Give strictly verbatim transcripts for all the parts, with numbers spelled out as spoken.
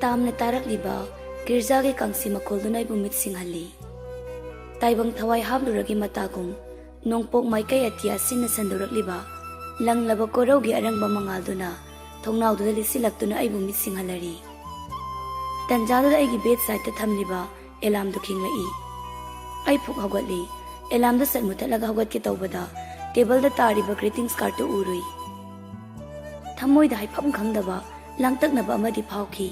ꯇꯥꯝꯅ ꯇꯥꯔꯛꯂꯤꯕ ꯒꯤꯔꯖꯥꯒꯤ ꯀꯥꯡꯁꯤ ꯃꯈꯣꯜꯗꯨꯅ ꯑꯩꯕꯨ ꯃꯤꯠ ꯁꯤꯡꯍꯜꯂꯤ꯫ ꯇꯥꯏꯕꯪ ꯊꯋꯥꯏ ꯍꯥꯞꯂꯨꯔꯒꯤ ꯃꯇꯥꯒꯨꯝ ꯅꯣꯡꯄꯣꯛ ꯃꯥꯏꯀꯩ ꯑꯇꯤꯌꯥꯁꯤꯟꯅ ꯁꯟꯗꯣꯔꯛꯂꯤꯕ ꯂꯪꯂꯕ ꯀꯣꯔꯧꯒꯤ ꯑꯔꯪꯕ ꯃꯉꯥꯜꯗꯨꯅ ꯊꯣꯡꯅꯥꯎꯗꯨꯗ ꯂꯤꯠꯁꯤꯜꯂꯛꯇꯨꯅ ꯑꯩꯕꯨ ꯃꯤꯠ ꯁꯤꯡꯍꯜꯂꯔꯤ꯫ ꯇꯟꯖꯥꯗꯨꯗ ꯑꯩꯒꯤ ꯕꯦꯗ ꯁꯥꯏꯗꯇ ꯊꯝꯂꯤꯕ ꯑꯦꯂꯥꯝꯗꯨ ꯈꯤꯡꯂꯛꯏ꯫ ꯑꯩ ꯐꯨꯛ ꯍꯧꯒꯠꯂꯤ꯫ ꯑꯦꯂꯥꯝꯗꯨ ꯁꯠ ꯃꯨꯊꯠꯂꯒ ꯍꯧꯒꯠꯀꯦ ꯇꯧꯕꯗ ꯇꯦꯕꯜꯗ ꯇꯥꯔꯤꯕ ꯒ꯭ꯔꯤꯇꯤꯡꯁ ꯀꯥꯔꯠꯇꯨ ꯎꯔꯨꯏ꯫ ꯊꯃꯣꯏꯗ ꯍꯥꯏꯐꯝ ꯈꯪꯗꯕ ꯂꯥꯡꯇꯛꯅꯕ ꯑꯃꯗꯤ ꯐꯥꯎꯈꯤ꯫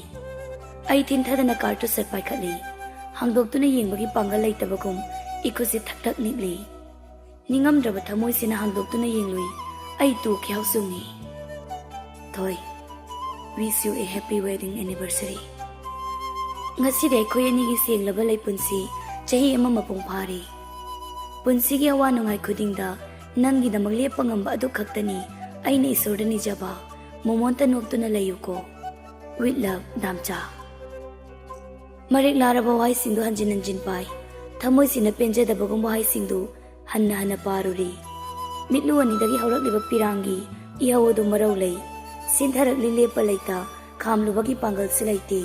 ꯑꯩ ꯊꯤꯟꯊꯗꯅ ꯀꯥꯔꯠꯇꯨ ꯁꯠ ꯄꯥꯏꯈꯠꯂꯤ꯫ ꯍꯥꯡꯗꯣꯛꯇꯨꯅ ꯌꯦꯡꯕꯒꯤ ꯄꯥꯡꯒꯜ ꯂꯩꯇꯕꯒꯨꯝ ꯏꯈꯨꯠꯁꯤ ꯊꯛ ꯊꯛ ꯅꯤꯛꯂꯤ꯫ ꯅꯤꯡꯉꯝꯗ꯭ꯔꯕ ꯊꯃꯣꯏꯁꯤꯅ ꯍꯥꯡꯗꯣꯛꯇꯨꯅ ꯌꯦꯡꯂꯨꯏ꯫ ꯑꯩ ꯇꯨ ꯈ꯭ꯌꯥꯎ ꯆꯨꯡꯉꯤ꯫ ꯊꯣꯏ, wish you a happy wedding anniversary꯫ ꯉꯁꯤꯗꯤ ꯑꯩꯈꯣꯏ ꯑꯅꯤꯒꯤ ꯁꯦꯡꯂꯕ ꯂꯩꯄꯨꯟꯁꯤ ꯆꯍꯤ ꯑꯃ ꯃꯄꯨꯡ ꯐꯥꯔꯦ꯫ ꯄꯨꯟꯁꯤꯒꯤ ꯑꯋꯥ ꯅꯨꯡꯉꯥꯏ ꯈꯨꯗꯤꯡꯗ ꯅꯪꯒꯤꯗꯃꯛ ꯂꯦꯞꯄ ꯉꯝꯕ ꯑꯗꯨ ꯈꯛꯇꯅꯤ ꯑꯩꯅ ꯏꯁꯣꯔꯗ ꯅꯤꯖꯕ꯫ ꯃꯣꯃꯣꯟꯇ ꯅꯣꯛꯇꯨꯅ ꯂꯩꯌꯨꯀꯣ꯫ With love, ꯗꯥꯝꯆꯥ꯫ ꯃꯔꯤꯛ ꯂꯥꯔꯕ ꯋꯥꯍꯩꯁꯤꯡꯗꯨ ꯍꯟꯖꯤꯟ ꯍꯟꯖꯤꯟ ꯄꯥꯏ꯫ ꯊꯃꯣꯏꯁꯤꯅ ꯄꯦꯟꯖꯗꯕꯒꯨꯝꯕ ꯋꯥꯍꯩꯁꯤꯡꯗꯨ ꯍꯟꯅ ꯍꯟꯅ ꯄꯥꯔꯨꯔꯤ꯫ ꯃꯤꯠꯂꯨ ꯑꯅꯤꯗꯒꯤ ꯍꯧꯔꯛꯂꯤꯕ ꯄꯤꯔꯥꯡꯒꯤ ꯏꯍꯧ ꯑꯗꯨ ꯃꯔꯧ ꯂꯩ꯫ ꯁꯤꯟꯊꯔꯛꯂꯤ ꯂꯦꯞꯄ ꯂꯩꯇ, ꯈꯥꯝꯂꯨꯕꯒꯤ ꯄꯥꯡꯒꯜꯁꯨ ꯂꯩꯇꯦ꯫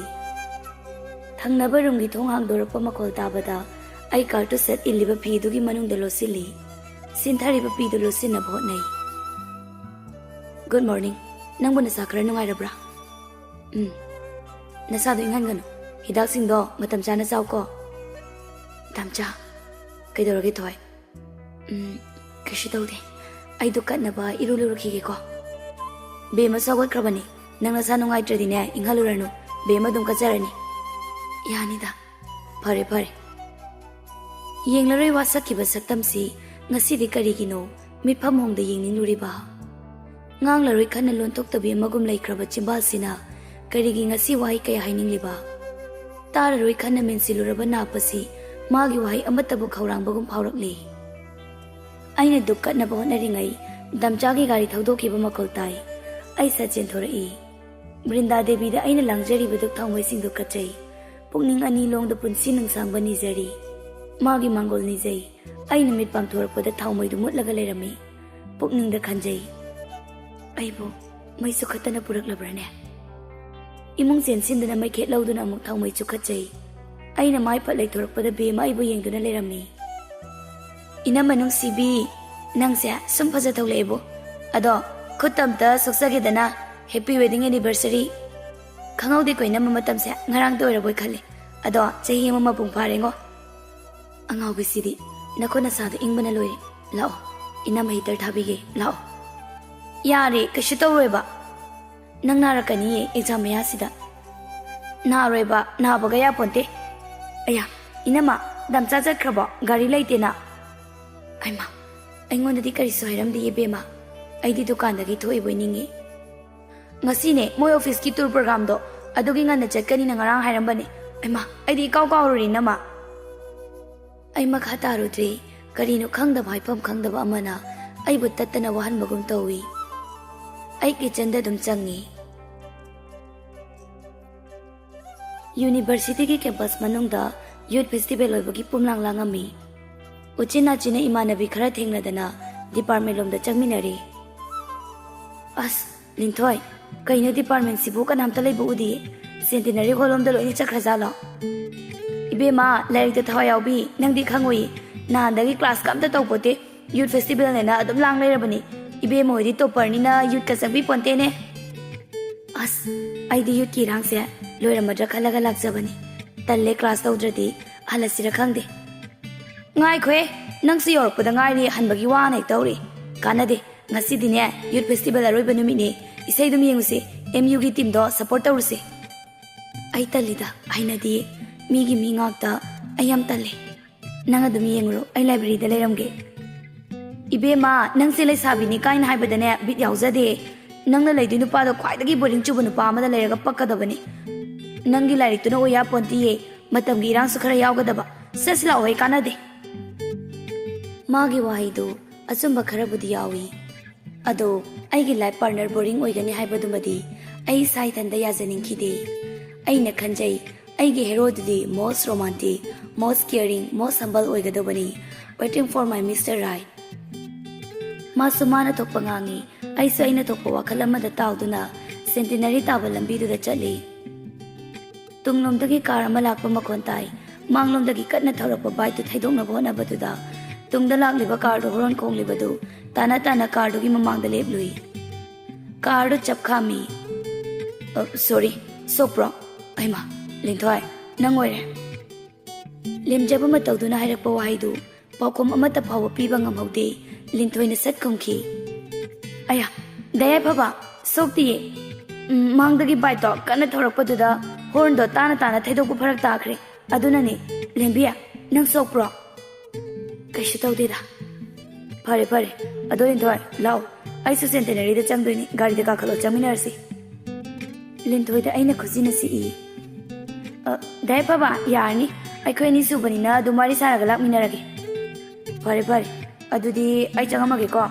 ꯊꯪꯅꯕ ꯔꯨꯝꯒꯤ ꯊꯣꯡ ꯍꯥꯡꯗꯣꯔꯛꯄ ꯃꯈꯣꯜ ꯇꯥꯕꯗ ꯑꯩ ꯀꯥꯔꯇꯨꯁ ꯁꯦꯠ ꯏꯜꯂꯤꯕ ꯐꯤꯗꯨꯒꯤ ꯃꯅꯨꯡꯗ ꯂꯣꯠꯁꯤꯜꯂꯤ꯫ ꯁꯤꯟꯊꯔꯤꯕ ꯄꯤꯗꯨ ꯂꯣꯠꯁꯤꯟꯅꯕ ꯍꯣꯠꯅꯩ꯫ Good morning꯫ ꯅꯪꯕꯨ ꯅꯁꯥ ꯈꯔ ꯅꯨꯡꯉꯥꯏꯔꯕ꯭ꯔꯥ? ꯎꯝ꯫ ꯅꯁꯥꯗꯣ ꯏꯪꯍꯟꯒꯅꯨ꯫ ꯍꯤꯗꯥꯛꯁꯤꯡꯗꯣ ꯃꯇꯝ ꯆꯥꯅ ꯆꯥꯎꯀꯣ꯫ ꯗꯥꯝꯆꯥ, ꯀꯩꯗꯧꯔꯒꯦ ꯊꯣꯏ? ꯎꯝ, ꯀꯩꯁꯨ ꯇꯧꯗꯦ꯫ ꯑꯩꯗꯣ ꯀꯠꯅꯕ ꯏꯔꯨ ꯂꯨꯔꯨꯈꯤꯒꯦꯀꯣ꯫ ꯕꯦꯝꯃꯁꯨ ꯍꯧꯒꯠꯈ꯭ꯔꯕꯅꯤ꯫ ꯅꯪ ꯅꯁꯥ ꯅꯨꯡꯉꯥꯏꯇ꯭ꯔꯗꯤꯅꯦ, ꯏꯪꯍꯜꯂꯨꯔꯅꯨ꯫ ꯕꯦꯝꯃ ꯑꯗꯨꯝ ꯀꯠꯆꯔꯅꯤ꯫ ꯌꯥꯅꯤꯗ꯫ ꯐꯔꯦ, ꯐꯔꯦ꯫ ꯌꯦꯡꯂꯔꯣꯏ ꯋꯥꯁꯛꯈꯤꯕ ꯁꯛꯇꯝꯁꯤ ꯉꯁꯤꯗꯤ ꯀꯔꯤꯒꯤꯅꯣ ꯃꯤꯠꯐꯝ ꯍꯣꯡꯗ ꯌꯦꯡꯅꯤꯡꯂꯨꯔꯤꯕ? ꯉꯥꯡꯂꯔꯣꯏ ꯈꯟꯅ ꯂꯣꯟꯊꯣꯛꯇꯕꯤ ꯑꯃꯒꯨꯝ ꯂꯩꯈ꯭ꯔꯕ ꯆꯤꯝꯕꯥꯜꯁꯤꯅ ꯀꯔꯤꯒꯤ ꯉꯁꯤ ꯋꯥꯍꯩ ꯀꯌꯥ ꯍꯥꯏꯅꯤꯡꯂꯤꯕ? ꯇꯥꯔꯔꯣꯏ ꯈꯟꯅ ꯃꯦꯟꯁꯤꯜꯂꯨꯔꯕ ꯅꯥꯞ ꯑꯁꯤ ꯃꯥꯒꯤ ꯋꯥꯍꯩ ꯑꯃꯠꯇꯕꯨ ꯈꯧꯔꯥꯡꯕꯒꯨꯝ ꯐꯥꯎꯔꯛꯂꯤ꯫ ꯑꯩꯅ ꯗꯨꯛ ꯀꯠꯅꯕ ꯍꯣꯠꯅꯔꯤꯉꯩ ꯗꯥꯝꯆꯥꯒꯤ ꯒꯥꯔꯤ ꯊꯧꯗꯣꯛꯈꯤꯕ ꯃꯈꯣꯜ ꯇꯥꯏ꯫ ꯑꯩ ꯁꯠ ꯆꯦꯟꯊꯣꯔꯛꯏ꯫ ꯕ꯭ꯔꯤꯟꯗꯥ ꯗꯦꯕꯤꯗ ꯑꯩꯅ ꯂꯥꯡꯖꯔꯤꯕ ꯗꯨꯛ ꯊꯥꯎꯃꯩꯁꯤꯡꯗꯨ ꯀꯠꯆꯩ꯫ ꯄꯨꯛꯅꯤꯡ ꯑꯅꯤ ꯂꯣꯡꯗ ꯄꯨꯟꯁꯤ ꯅꯨꯡꯁꯥꯡꯕ ꯅꯤꯖꯔꯤ꯫ ꯃꯥꯒꯤ ꯃꯥꯡꯒꯣꯜ ꯅꯤꯖꯩ꯫ ꯑꯩꯅ ꯃꯤꯠ ꯄꯥꯡꯊꯣꯔꯛꯄꯗ ꯊꯥꯎꯃꯩꯗꯨ ꯃꯨꯠꯂꯒ ꯂꯩꯔꯝꯃꯤ꯫ ꯄꯨꯛꯅꯤꯡꯗ ꯈꯟꯖꯩ, "ꯑꯩꯕꯨ ꯃꯩꯁꯨ ꯈꯠꯇꯅ ꯄꯨꯔꯛꯂꯕ꯭ꯔꯥꯅꯦ?" ꯏꯃꯨꯡ ꯆꯦꯟꯁꯤꯟꯗꯨꯅ ꯃꯩꯈꯦꯠ ꯂꯧꯗꯨꯅ ꯑꯃꯨꯛ ꯊꯥꯎꯃꯩ ꯆꯨꯈꯠꯆꯩ꯫ ꯑꯩꯅ ꯃꯥꯏ ꯐꯠ ꯂꯩꯊꯣꯔꯛꯄꯗ ꯕꯦꯝꯃ ꯑꯩꯕꯨ ꯌꯦꯡꯗꯨꯅ ꯂꯩꯔꯝꯃꯤ꯫ "ꯏꯅꯝꯃ ꯅꯨꯡꯁꯤꯕꯤ, ꯅꯪꯁꯦ ꯁꯨꯝ ꯐꯖ ꯊꯣꯛꯂꯛꯑꯦꯕꯨ꯫ ꯑꯗꯣ ꯈꯨꯠꯇ ꯑꯝꯇ ꯁꯣꯛꯆꯒꯦꯗꯅ, happy wedding anniversary꯫ ꯈꯪꯍꯧꯗꯦꯀꯣ ꯏꯅꯝꯃ, ꯃꯇꯝꯁꯦ ꯉꯔꯥꯡꯇ ꯑꯣꯏꯔꯕꯣꯏ ꯈꯜꯂꯤ꯫ ꯑꯗꯣ ꯆꯍꯤ ꯑꯃ ꯃꯄꯨꯡ ꯐꯥꯔꯦꯉꯣ꯫ ꯑꯉꯥꯎꯕꯤꯁꯤꯗꯤ, ꯅꯈꯨꯠ ꯅꯁꯥꯗꯣ ꯏꯪꯕꯅ ꯂꯣꯏꯔꯦ꯫ ꯂꯥꯛꯑꯣ, ꯏꯅꯝꯃ heater ꯊꯥꯕꯤꯒꯦ, ꯂꯥꯛꯑꯣ꯫" "ꯌꯥꯔꯦ, ꯀꯩꯁꯨ ꯇꯧꯔꯣꯏꯕ꯫ ꯅꯪ ꯅꯥꯔꯛꯀꯅꯤꯌꯦ exam ꯃꯌꯥꯁꯤꯗ꯫" "ꯅꯥꯔꯣꯏꯕ, ꯅꯥꯕꯒ ꯌꯥꯄꯣꯟꯇꯦ꯫" "ꯑꯌꯥ, ꯏꯅꯝꯃ, ꯗꯥꯝꯆꯥ ꯆꯠꯈ꯭ꯔꯕꯣ? ꯒꯥꯔꯤ ꯂꯩꯇꯦꯅ꯫" ꯑꯩꯃ, ꯑꯩꯉꯣꯟꯗꯗꯤ ꯀꯔꯤꯁꯨ ꯍꯥꯏꯔꯝꯗꯦ ꯏꯕꯦꯝꯃ꯫ ꯑꯩꯗꯤ ꯗꯨꯀꯥꯟꯗꯒꯤ ꯊꯣꯛꯏꯕꯣꯏ ꯅꯤꯡꯉꯤ꯫ "ꯉꯁꯤꯅꯦ ꯃꯣꯏ officeꯀꯤ tour programꯗꯣ, ꯑꯗꯨꯒꯤ ꯉꯟꯅ ꯆꯠꯀꯅꯤꯅ ꯉꯔꯥꯡ ꯍꯥꯏꯔꯝꯕꯅꯦ꯫" ꯑꯩꯃ, ꯑꯩꯗꯤ ꯏꯀꯥꯎ ꯀꯥꯎꯔꯨꯔꯦ ꯏꯅꯝꯃ꯫ ꯑꯩ ꯃꯈꯥ ꯇꯥꯔꯨꯗ꯭ꯔꯦ꯫ ꯀꯔꯤꯅꯣ ꯈꯪꯗꯕ, ꯍꯥꯏꯐꯝ ꯈꯪꯗꯕ ꯑꯃꯅ ꯑꯩꯕꯨ ꯇꯠꯇꯅ ꯋꯥꯍꯟꯕꯒꯨꯝ ꯇꯧꯏ꯫ ꯑꯩ kitchenꯗ ꯑꯗꯨꯝ ꯆꯪꯉꯤ꯫ Universityꯒꯤ campus ꯃꯅꯨꯡꯗ youth festival ꯑꯣꯏꯕꯒꯤ ꯄꯨꯝꯂꯥꯡ ꯂꯥꯡꯉꯝꯃꯤ꯫ ꯎꯆꯤꯟ ꯅꯥꯆꯤꯟꯅ ꯏꯃꯥꯟꯅꯕꯤ ꯈꯔ ꯊꯦꯡꯅꯗꯅ department ꯂꯣꯝꯗ ꯆꯪꯃꯤꯟꯅꯔꯦ꯫ ꯑꯁ, ꯂꯤꯟꯊꯣꯏ, ꯀꯩꯅꯣ departmentꯁꯤꯕꯨ ꯀꯅꯥꯝꯇ ꯂꯩꯕ ꯎꯗꯤꯌꯦ? Centenary hall ꯂꯣꯝꯗ ꯂꯣꯏꯅ ꯆꯠꯈ꯭ꯔꯖꯥꯠꯂꯣ? ꯏꯕꯦꯝꯃ, ꯂꯥꯏꯔꯤꯛꯇ ꯊꯋꯥꯏ ꯌꯥꯎꯕꯤ, ꯅꯪꯗꯤ ꯈꯪꯉꯣꯏꯌꯦ꯫ ꯅꯍꯥꯟꯗꯒꯤ classꯀ ꯑꯝꯇ ꯇꯧꯄꯣꯠꯇꯦ꯫ Youth festivalꯅꯦꯅ ꯑꯗꯨꯝ ꯂꯥꯡ ꯂꯩꯔꯕꯅꯤ꯫ ꯏꯕꯦꯝꯃ ꯍꯣꯏꯗꯤ topperꯅꯤꯅ youthꯀ ꯆꯪꯕꯤ ꯄꯣꯟꯇꯦꯅꯦ꯫ ꯑꯁ, ꯑꯩꯗꯤ youthꯀꯤ ꯏꯔꯥꯡꯁꯦ ꯂꯣꯏꯔꯝꯃꯗ꯭ꯔꯥ ꯈꯜꯂꯒ ꯂꯥꯛꯆꯕꯅꯤ꯫ ꯇꯜꯂꯦ, class ꯇꯧꯗ꯭ꯔꯗꯤ꯫ ꯍꯜꯂꯁꯤꯔ ꯈꯪꯗꯦ꯫ ꯉꯥꯏꯈꯣꯍꯦ, ꯅꯪꯁꯨ ꯌꯧꯔꯛꯄꯗ ꯉꯥꯏꯔꯤ, ꯍꯟꯕꯒꯤ ꯋꯥꯅ ꯍꯦꯛꯇ ꯍꯧꯔꯛꯏ꯫ ꯀꯥꯟꯅꯗꯦ, ꯉꯁꯤꯗꯤꯅꯦ youth festival ꯑꯔꯣꯏꯕ ꯅꯨꯃꯤꯠꯅꯦ꯫ ꯏꯁꯩ ꯑꯗꯨꯝ ꯌꯦꯡꯉꯨꯁꯤ, MUꯒꯤ teamꯗꯣ support ꯇꯧꯔꯨꯁꯤ꯫ ꯑꯩ ꯇꯜꯂꯤꯗ, ꯍꯩꯅꯗꯤꯌꯦ꯫ ꯃꯤꯒꯤ ꯃꯤ ꯉꯥꯛꯇ ꯑꯩ ꯌꯥꯝ ꯇꯜꯂꯦ꯫ ꯅꯪ ꯑꯗꯨꯝ ꯌꯦꯡꯉꯨꯔꯣ, ꯑꯩ libraryꯗ ꯂꯩꯔꯝꯒꯦ꯫ ꯏꯕꯦꯝꯃ, ꯅꯪꯁꯦ ꯂꯩꯁꯥꯕꯤꯅꯤ ꯀꯥꯏꯅ ꯍꯥꯏꯕꯗꯅꯦ ꯕꯤꯠ ꯌꯥꯎꯖꯗꯦ꯫ ꯅꯪꯅ ꯂꯩꯗꯣꯏ ꯅꯨꯄꯥꯗꯣ ꯈ꯭ꯋꯥꯏꯗꯒꯤ boring ꯆꯨꯕ ꯅꯨꯄꯥ ꯑꯃꯗ ꯂꯩꯔꯒ ꯄꯛꯀꯗꯕꯅꯤ꯫ ꯅꯪꯒꯤ ꯂꯥꯏꯔꯤꯛꯇꯨꯅ ꯑꯣꯏ ꯌꯥꯄꯣꯟꯇꯤꯌꯦ꯫ ꯃꯇꯝꯒꯤ ꯏꯔꯥꯡꯁꯨ ꯈꯔ ꯌꯥꯎꯒꯗꯕ꯫ ꯆꯠꯁꯤ ꯂꯥꯛꯑꯣꯍꯦ, ꯀꯥꯟꯅꯗꯦ꯫ ꯃꯥꯒꯤ ꯋꯥꯍꯩꯗꯨ ꯑꯆꯨꯝꯕ ꯈꯔꯕꯨꯗꯤ ꯌꯥꯎꯏ꯫ ꯑꯗꯣ ꯑꯩꯒꯤ life partner boring ꯑꯣꯏꯒꯅꯤ ꯍꯥꯏꯕꯗꯨꯃꯗꯤ ꯑꯩ ꯏꯁꯥ ꯏꯊꯟꯇ ꯌꯥꯖꯅꯤꯡꯈꯤꯗꯦ꯫ ꯑꯩꯅ ꯈꯟꯖꯩ, ꯑꯩꯒꯤ heroꯗꯨꯗꯤ most romantic, most caring, most humble ꯑꯣꯏꯒꯗꯧꯕꯅꯤ꯫ Waiting for my Mister Right꯫ ꯃꯥꯁꯨ ꯃꯥꯅ ꯊꯣꯛꯄ ꯉꯥꯡꯉꯤ, ꯑꯩꯁꯨ ꯑꯩꯅ ꯊꯣꯛꯄ ꯋꯥꯈꯜ ꯑꯃꯗ ꯇꯥꯎꯗꯨꯅ ꯁꯦꯟꯇꯤꯅꯔꯤ ꯇꯥꯕ ꯂꯝꯕꯤꯗꯨꯗ ꯆꯠꯂꯤ꯫ ꯇꯨꯡꯂꯣꯝꯗꯒꯤ ꯀꯥꯔ ꯑꯃ ꯂꯥꯛꯄ ꯃꯈꯣꯟ ꯇꯥꯏ꯫ ꯃꯥꯡꯂꯣꯝꯗꯒꯤ ꯀꯟꯅ ꯊꯧꯔꯛꯄ ꯕꯥꯏꯛꯇꯨ ꯊꯩꯗꯣꯛꯅꯕ ꯍꯣꯠꯅꯕꯗꯨꯗ ꯇꯨꯡꯗ ꯂꯥꯛꯂꯤꯕ ꯀꯥꯔꯗꯨ ꯍꯣꯔꯣꯟ ꯈꯣꯡꯂꯤꯕꯗꯨ ꯇꯥꯅ ꯇꯥꯅ ꯀꯥꯔꯗꯨꯒꯤ ꯃꯃꯥꯡꯗ ꯂꯦꯞꯂꯨꯏ꯫ ꯀꯥꯔꯗꯨ ꯆꯞꯈꯥꯝꯃꯤ꯫ "ꯑ, ꯁꯣꯔꯤ, ꯁꯣꯛꯄ꯭ꯔꯣ? ꯑꯩꯃ, ꯂꯤꯟꯊꯣꯏ, ꯅꯪ ꯑꯣꯏꯔꯦ?" ꯂꯦꯝꯖꯕ ꯃꯇꯧꯗꯨꯅ ꯍꯥꯏꯔꯛꯄ ꯋꯥꯍꯩꯗꯨ ꯄꯥꯎꯈꯨꯝ ꯑꯃꯠꯇ ꯐꯥꯎꯕ ꯄꯤꯕ ꯉꯝꯍꯧꯗꯦ꯫ ꯂꯤꯟꯊꯣꯏꯅ ꯁꯠ ꯈꯨꯝꯈꯤ, "ꯑꯌꯥ, ꯗꯥ ꯌꯥꯏꯐꯕ, ꯁꯣꯛꯇꯤꯌꯦ꯫ ꯎꯝ, ꯃꯥꯡꯗꯒꯤ ꯕꯥꯏꯛꯇꯣ ꯀꯟꯅ ꯊꯧꯔꯛꯄꯗꯨꯗ ꯍꯣꯔꯟꯗꯣ ꯇꯥꯅ ꯇꯥꯅ ꯊꯩꯗꯣꯛꯄ ꯐꯔꯛ ꯇꯥꯈ꯭ꯔꯦ꯫ ꯑꯗꯨꯅꯅꯦ꯫ ꯂꯦꯝꯕꯤ, ꯅꯪ ꯁꯣꯛꯄ꯭ꯔꯣ?" "ꯀꯩꯁꯨ ꯇꯧꯗꯦꯗ꯫" "ꯐꯔꯦ, ꯐꯔꯦ꯫ ꯑꯗꯣ ꯂꯤꯟꯊꯣꯏ, ꯂꯥꯛꯑꯣ꯫ ꯑꯩꯁꯨ ꯁꯦꯟꯇꯦꯅꯔꯤꯗ ꯆꯪꯗꯣꯏꯅꯤ꯫ ꯒꯥꯔꯤꯗ ꯀꯥꯈꯠꯂꯣ, ꯆꯪꯃꯤꯟꯅꯔꯁꯤ꯫" ꯂꯤꯟꯊꯣꯏꯗ ꯑꯩꯅ ꯈꯨꯖꯤꯟꯅ ꯁꯤꯛꯏ꯫ "ꯑ, ꯗꯥ ꯌꯥꯏꯐꯕ, ꯌꯥꯔꯅꯤ꯫ ꯑꯩꯈꯣꯏ ꯑꯅꯤ ꯁꯨꯕꯅꯤꯅ ꯑꯗꯨꯝ ꯋꯥꯔꯤ ꯁꯥꯔꯒ ꯂꯥꯛꯃꯤꯟꯅꯔꯒꯦ꯫" "ꯐꯔꯦ, ꯐꯔꯦ꯫ ꯑꯗꯨꯗꯤ ꯑꯩ ꯆꯪꯉꯝꯃꯒꯦꯀꯣ꯫"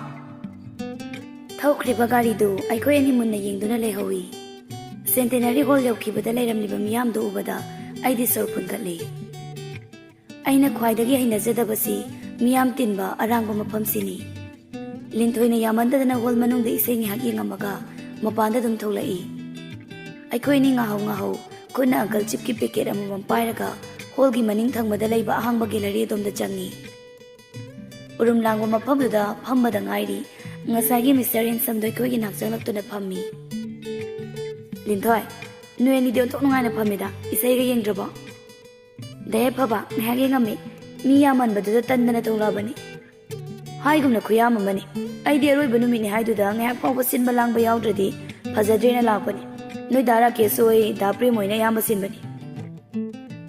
ꯊꯧꯈ꯭ꯔꯤꯕ ꯒꯥꯔꯤꯗꯨ ꯑꯩꯈꯣꯏ ꯑꯅꯤ ꯃꯨꯟꯅ ꯌꯦꯡꯗꯨꯅ ꯂꯩꯍꯧꯏ꯫ ꯁꯦꯟꯇꯦꯅꯔꯤ ꯍꯣꯜ ꯌꯧꯈꯤꯕꯗ ꯂꯩꯔꯝꯂꯤꯕ ꯃꯤꯌꯥꯝꯗꯨ ꯎꯕꯗ ꯑꯩꯗꯤ ꯁꯣꯔ ꯐꯨꯟꯒꯠꯂꯤ꯫ ꯑꯩꯅ ꯈ꯭ꯋꯥꯏꯗꯒꯤ ꯍꯩꯅꯖꯗꯕꯁꯤ ꯃꯤꯌꯥꯝ ꯇꯤꯟꯕ ꯑꯔꯥꯡꯕ ꯃꯐꯝꯁꯤꯅꯤ꯫ ꯂꯤꯟꯊꯣꯏꯅ ꯌꯥꯝꯃꯟꯗꯗꯅ ꯍꯣꯜ ꯃꯅꯨꯡꯗ ꯏꯁꯩ ꯉꯥꯏꯍꯥꯛ ꯌꯦꯡꯉꯝꯃꯒ ꯃꯄꯥꯟꯗ ꯑꯗꯨꯝ ꯊꯣꯛꯂꯛꯏ꯫ ꯑꯩꯈꯣꯏ ꯑꯅꯤ ꯉꯥꯍꯧ ꯉꯥꯍꯧ ꯈꯨꯠꯅ ꯑꯪꯀꯜ ꯆꯤꯞꯀꯤ ꯄꯦꯀꯦꯠ ꯑꯃꯃꯝ ꯄꯥꯏꯔꯒ ꯍꯣꯜꯒꯤ ꯃꯅꯤꯡ ꯊꯪꯕꯗ ꯂꯩꯕ ꯑꯍꯥꯡꯕ ꯒꯦꯂꯔꯤ ꯑꯗꯣꯝꯗ ꯆꯪꯉꯤ꯫ ꯎꯔꯨꯝ ꯂꯥꯡꯕ ꯃꯐꯝꯗꯨꯗ ꯐꯝꯕꯗ ꯉꯥꯏꯔꯤ ꯉꯁꯥꯏꯒꯤ ꯃꯤꯁꯇꯔ ꯍꯦꯟꯁꯝꯗꯣ ꯑꯩꯈꯣꯏꯒꯤ ꯅꯥꯛ ꯆꯪꯂꯛꯇꯨꯅ ꯐꯝꯃꯤ꯫ "ꯂꯤꯟꯊꯣꯏ, ꯅꯣꯏ ꯑꯅꯤꯗꯤ ꯑꯣꯟꯊꯣꯛ ꯅꯨꯡꯉꯥꯏꯅ ꯐꯝꯃꯤꯗ, ꯏꯁꯩꯒ ꯌꯦꯡꯗ꯭ꯔꯕꯣ?" "ꯗꯥ ꯌꯥꯏꯐꯕ, ꯉꯥꯏꯍꯥꯛ ꯌꯦꯡꯉꯝꯃꯤ꯫ ꯃꯤ ꯌꯥꯝꯃꯟꯕꯗꯨꯗ ꯇꯟꯗꯅ ꯊꯣꯛꯂꯛꯑꯕꯅꯤ꯫" ꯍꯥꯏꯒꯨꯝꯅ ꯈꯨꯌꯥꯝ ꯑꯃꯅꯤ꯫ ꯑꯩꯗꯤ ꯑꯔꯣꯏꯕ ꯅꯨꯃꯤꯠꯅꯤ ꯍꯥꯏꯗꯨꯗ ꯉꯥꯏꯍꯥꯛ ꯐꯥꯎꯕ ꯁꯤꯟꯕ ꯂꯥꯡꯕ ꯌꯥꯎꯗ꯭ꯔꯗꯤ ꯐꯖꯗ꯭ꯔꯦꯅ ꯂꯥꯛꯄꯅꯤ꯫ ꯅꯣꯏ ꯗꯥ ꯔꯥꯀꯦꯁ ꯍꯣꯏ, ꯗꯥ ꯄ꯭ꯔꯦꯝ ꯍꯣꯏꯅ ꯑꯌꯥꯝꯕ ꯁꯤꯟꯕꯅꯤ꯫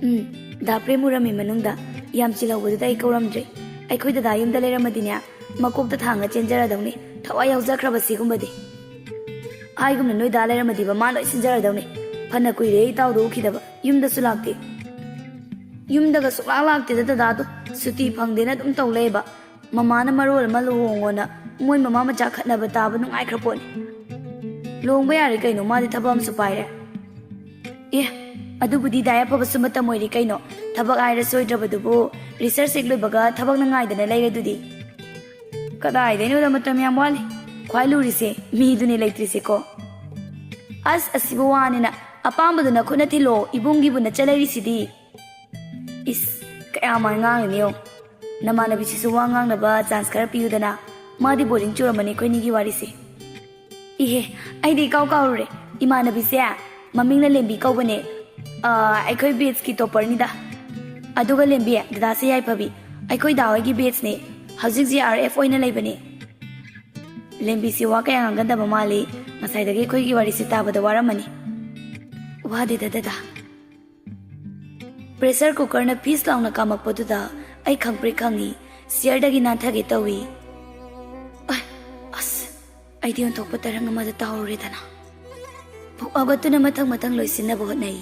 "ꯎꯝ, ꯗꯥ ꯄ꯭ꯔꯦꯝ ꯎꯔꯝꯃꯤ ꯃꯅꯨꯡꯗ꯫ ꯌꯥꯝ ꯆꯤꯜꯍꯧꯕꯗꯨꯗ ꯑꯩ ꯀꯧꯔꯝꯗ꯭ꯔꯦ꯫ ꯑꯩꯈꯣꯏ ꯗꯥꯗꯥ ꯌꯨꯝꯗ ꯂꯩꯔꯝꯃꯗꯤꯅꯦ, ꯃꯀꯣꯛꯇ ꯊꯥꯡꯉ ꯆꯦꯟꯖꯔꯗꯧꯅꯤ, ꯊꯋꯥꯏ ꯌꯥꯎꯖꯈ꯭ꯔꯕ ꯁꯤꯒꯨꯝꯕꯗꯤ꯫" ꯍꯥꯏꯒꯨꯝꯅ ꯅꯣꯏ ꯗꯥ ꯂꯩꯔꯝꯃꯗꯤꯕ ꯃꯥ ꯂꯣꯏ ꯁꯤꯟꯖꯔꯗꯧꯅꯤ꯫ ꯐꯅ ꯀꯨꯏꯔꯦ ꯑꯩ ꯏꯇꯥꯎꯗꯣ ꯎꯈꯤꯗꯕ꯫ ꯌꯨꯝꯗꯁꯨ ꯂꯥꯛꯇꯦ꯫ ꯌꯨꯝꯗꯒ ꯁꯨꯡꯂꯥꯛ ꯂꯥꯛꯇꯦꯗ ꯗꯥꯗꯥꯗꯣ꯫ ꯁꯨꯇꯤ ꯐꯪꯗꯦꯅ ꯑꯗꯨꯝ ꯇꯧ ꯂꯩꯌꯦꯕ꯫ ꯃꯃꯥꯅ ꯃꯔꯣꯜ ꯑꯃ ꯂꯨꯍꯣꯡꯉꯣꯅ ꯃꯣꯏ ꯃꯃꯥ ꯃꯆꯥ ꯈꯠꯅꯕ ꯇꯥꯕ ꯅꯨꯡꯉꯥꯏꯈ꯭ꯔ ꯄꯣꯠꯅꯤ꯫ ꯂꯨꯍꯣꯡꯕ ꯌꯥꯔꯦ ꯀꯩꯅꯣ, ꯃꯥꯗꯤ ꯊꯕꯛ ꯑꯃꯁꯨ ꯄꯥꯏꯔꯦ꯫ ꯑꯦ, ꯑꯗꯨꯕꯨꯗꯤ ꯗꯥ ꯌꯥꯏꯐꯕꯁꯨ ꯃꯇꯝ ꯑꯣꯏꯔꯤ ꯀꯩꯅꯣ꯫ ꯊꯕꯛ ꯍꯥꯏꯔ ꯁꯣꯏꯗ꯭ꯔꯕꯗꯨꯕꯨ, ꯔꯤꯁꯔꯁ ꯍꯦꯛ ꯂꯣꯏꯕꯒ ꯊꯕꯛꯅ ꯉꯥꯏꯗꯅ ꯂꯩꯔꯦ ꯑꯗꯨꯗꯤ꯫ ꯀꯗꯥꯏꯗꯩꯅꯣꯗ, ꯃꯇꯝ ꯌꯥꯝ ꯋꯥꯠꯂꯤ꯫ ꯈ꯭ꯋꯥꯏ ꯂꯨꯔꯤꯁꯦ ꯃꯤꯗꯨꯅꯦ ꯂꯩꯇ꯭ꯔꯤꯁꯦꯀꯣ꯫ ꯑꯁ, ꯑꯁꯤꯕꯨ ꯋꯥꯅꯤꯅ꯫ ꯑꯄꯥꯝꯕꯗꯨ ꯅꯈꯨꯠꯅ ꯊꯤꯜꯂꯣ, ꯏꯕꯨꯡꯒꯤꯕꯨ ꯅꯠꯆ ꯂꯩꯔꯤꯁꯤꯗꯤ꯫ ꯏꯁ, ꯀꯌꯥ ꯃꯥꯏ ꯉꯥꯡꯂꯤꯅꯤ ꯌꯦꯡꯉꯨ꯫ ꯅꯃꯥꯟꯅꯕꯤꯁꯤꯁꯨ ꯋꯥ ꯉꯥꯡꯅꯕ ꯆꯥꯟꯁ ꯈꯔ ꯄꯤꯌꯨꯗꯅ꯫ ꯃꯥꯗꯤ ꯕꯣꯔꯤꯡ ꯆꯨꯔꯝꯃꯅꯤ ꯑꯩꯈꯣꯏꯅꯤꯒꯤ ꯋꯥꯔꯤꯁꯦ꯫ ꯏꯍꯦ, ꯑꯩꯗꯤ ꯏꯀꯥꯎ ꯀꯥꯎꯔꯨꯔꯦ꯫ ꯏꯃꯥꯟꯅꯕꯤꯁꯦ ꯃꯃꯤꯡꯅ ꯂꯦꯝꯕꯤ ꯀꯧꯕꯅꯦ꯫ ꯑ, ꯑꯩꯈꯣꯏ ꯕꯦꯠꯁꯀꯤ ꯇꯣꯞꯄꯔꯅꯤꯗ꯫ ꯑꯗꯨꯒ ꯂꯦꯝꯕꯤ, ꯗꯗꯥꯁꯦ ꯌꯥꯏꯐꯕꯤ, ꯑꯩꯈꯣꯏ ꯗꯥ ꯍꯣꯏꯒꯤ ꯕꯦꯠꯁꯅꯦ꯫ ꯍꯧꯖꯤꯛ ꯖꯦ ꯑꯥꯔ ꯑꯦꯐ ꯑꯣꯏꯅ ꯂꯩꯕꯅꯦ꯫ ꯂꯦꯝꯕꯤꯁꯤ ꯋꯥ ꯀꯌꯥ ꯉꯥꯡꯒꯟꯗꯕ ꯃꯥꯜꯂꯤ꯫ ꯉꯁꯥꯏꯗꯒꯤ ꯑꯩꯈꯣꯏꯒꯤ ꯋꯥꯔꯤꯁꯤ ꯇꯥꯕꯗ ꯋꯥꯔꯝꯃꯅꯤ꯫ ꯋꯥꯗꯦꯗ ꯗꯗꯥ꯫ ꯄ꯭ꯔꯦꯁꯔ ꯀꯨꯀꯔꯅ ꯐꯤꯁ ꯂꯥꯎꯅ ꯀꯥꯝꯃꯛꯄꯗꯨꯗ ꯑꯩ ꯈꯪꯄ꯭ꯔꯦꯛ ꯈꯪꯉꯤ꯫ ꯆꯤꯌꯔꯗꯒꯤ ꯅꯥꯟꯊꯒꯦ ꯇꯧꯏ꯫ ꯑ, ꯑꯁ, ꯑꯩꯗꯤ ꯑꯣꯟꯊꯣꯛꯄ ꯇꯔꯪ ꯑꯃꯗ ꯇꯥꯎꯔꯨꯔꯦꯗꯅ꯫ ꯐꯨꯛ ꯍꯧꯒꯠꯇꯨꯅ ꯃꯊꯪ ꯃꯊꯪ ꯂꯣꯏꯁꯤꯟꯅꯕ ꯍꯣꯠꯅꯩ꯫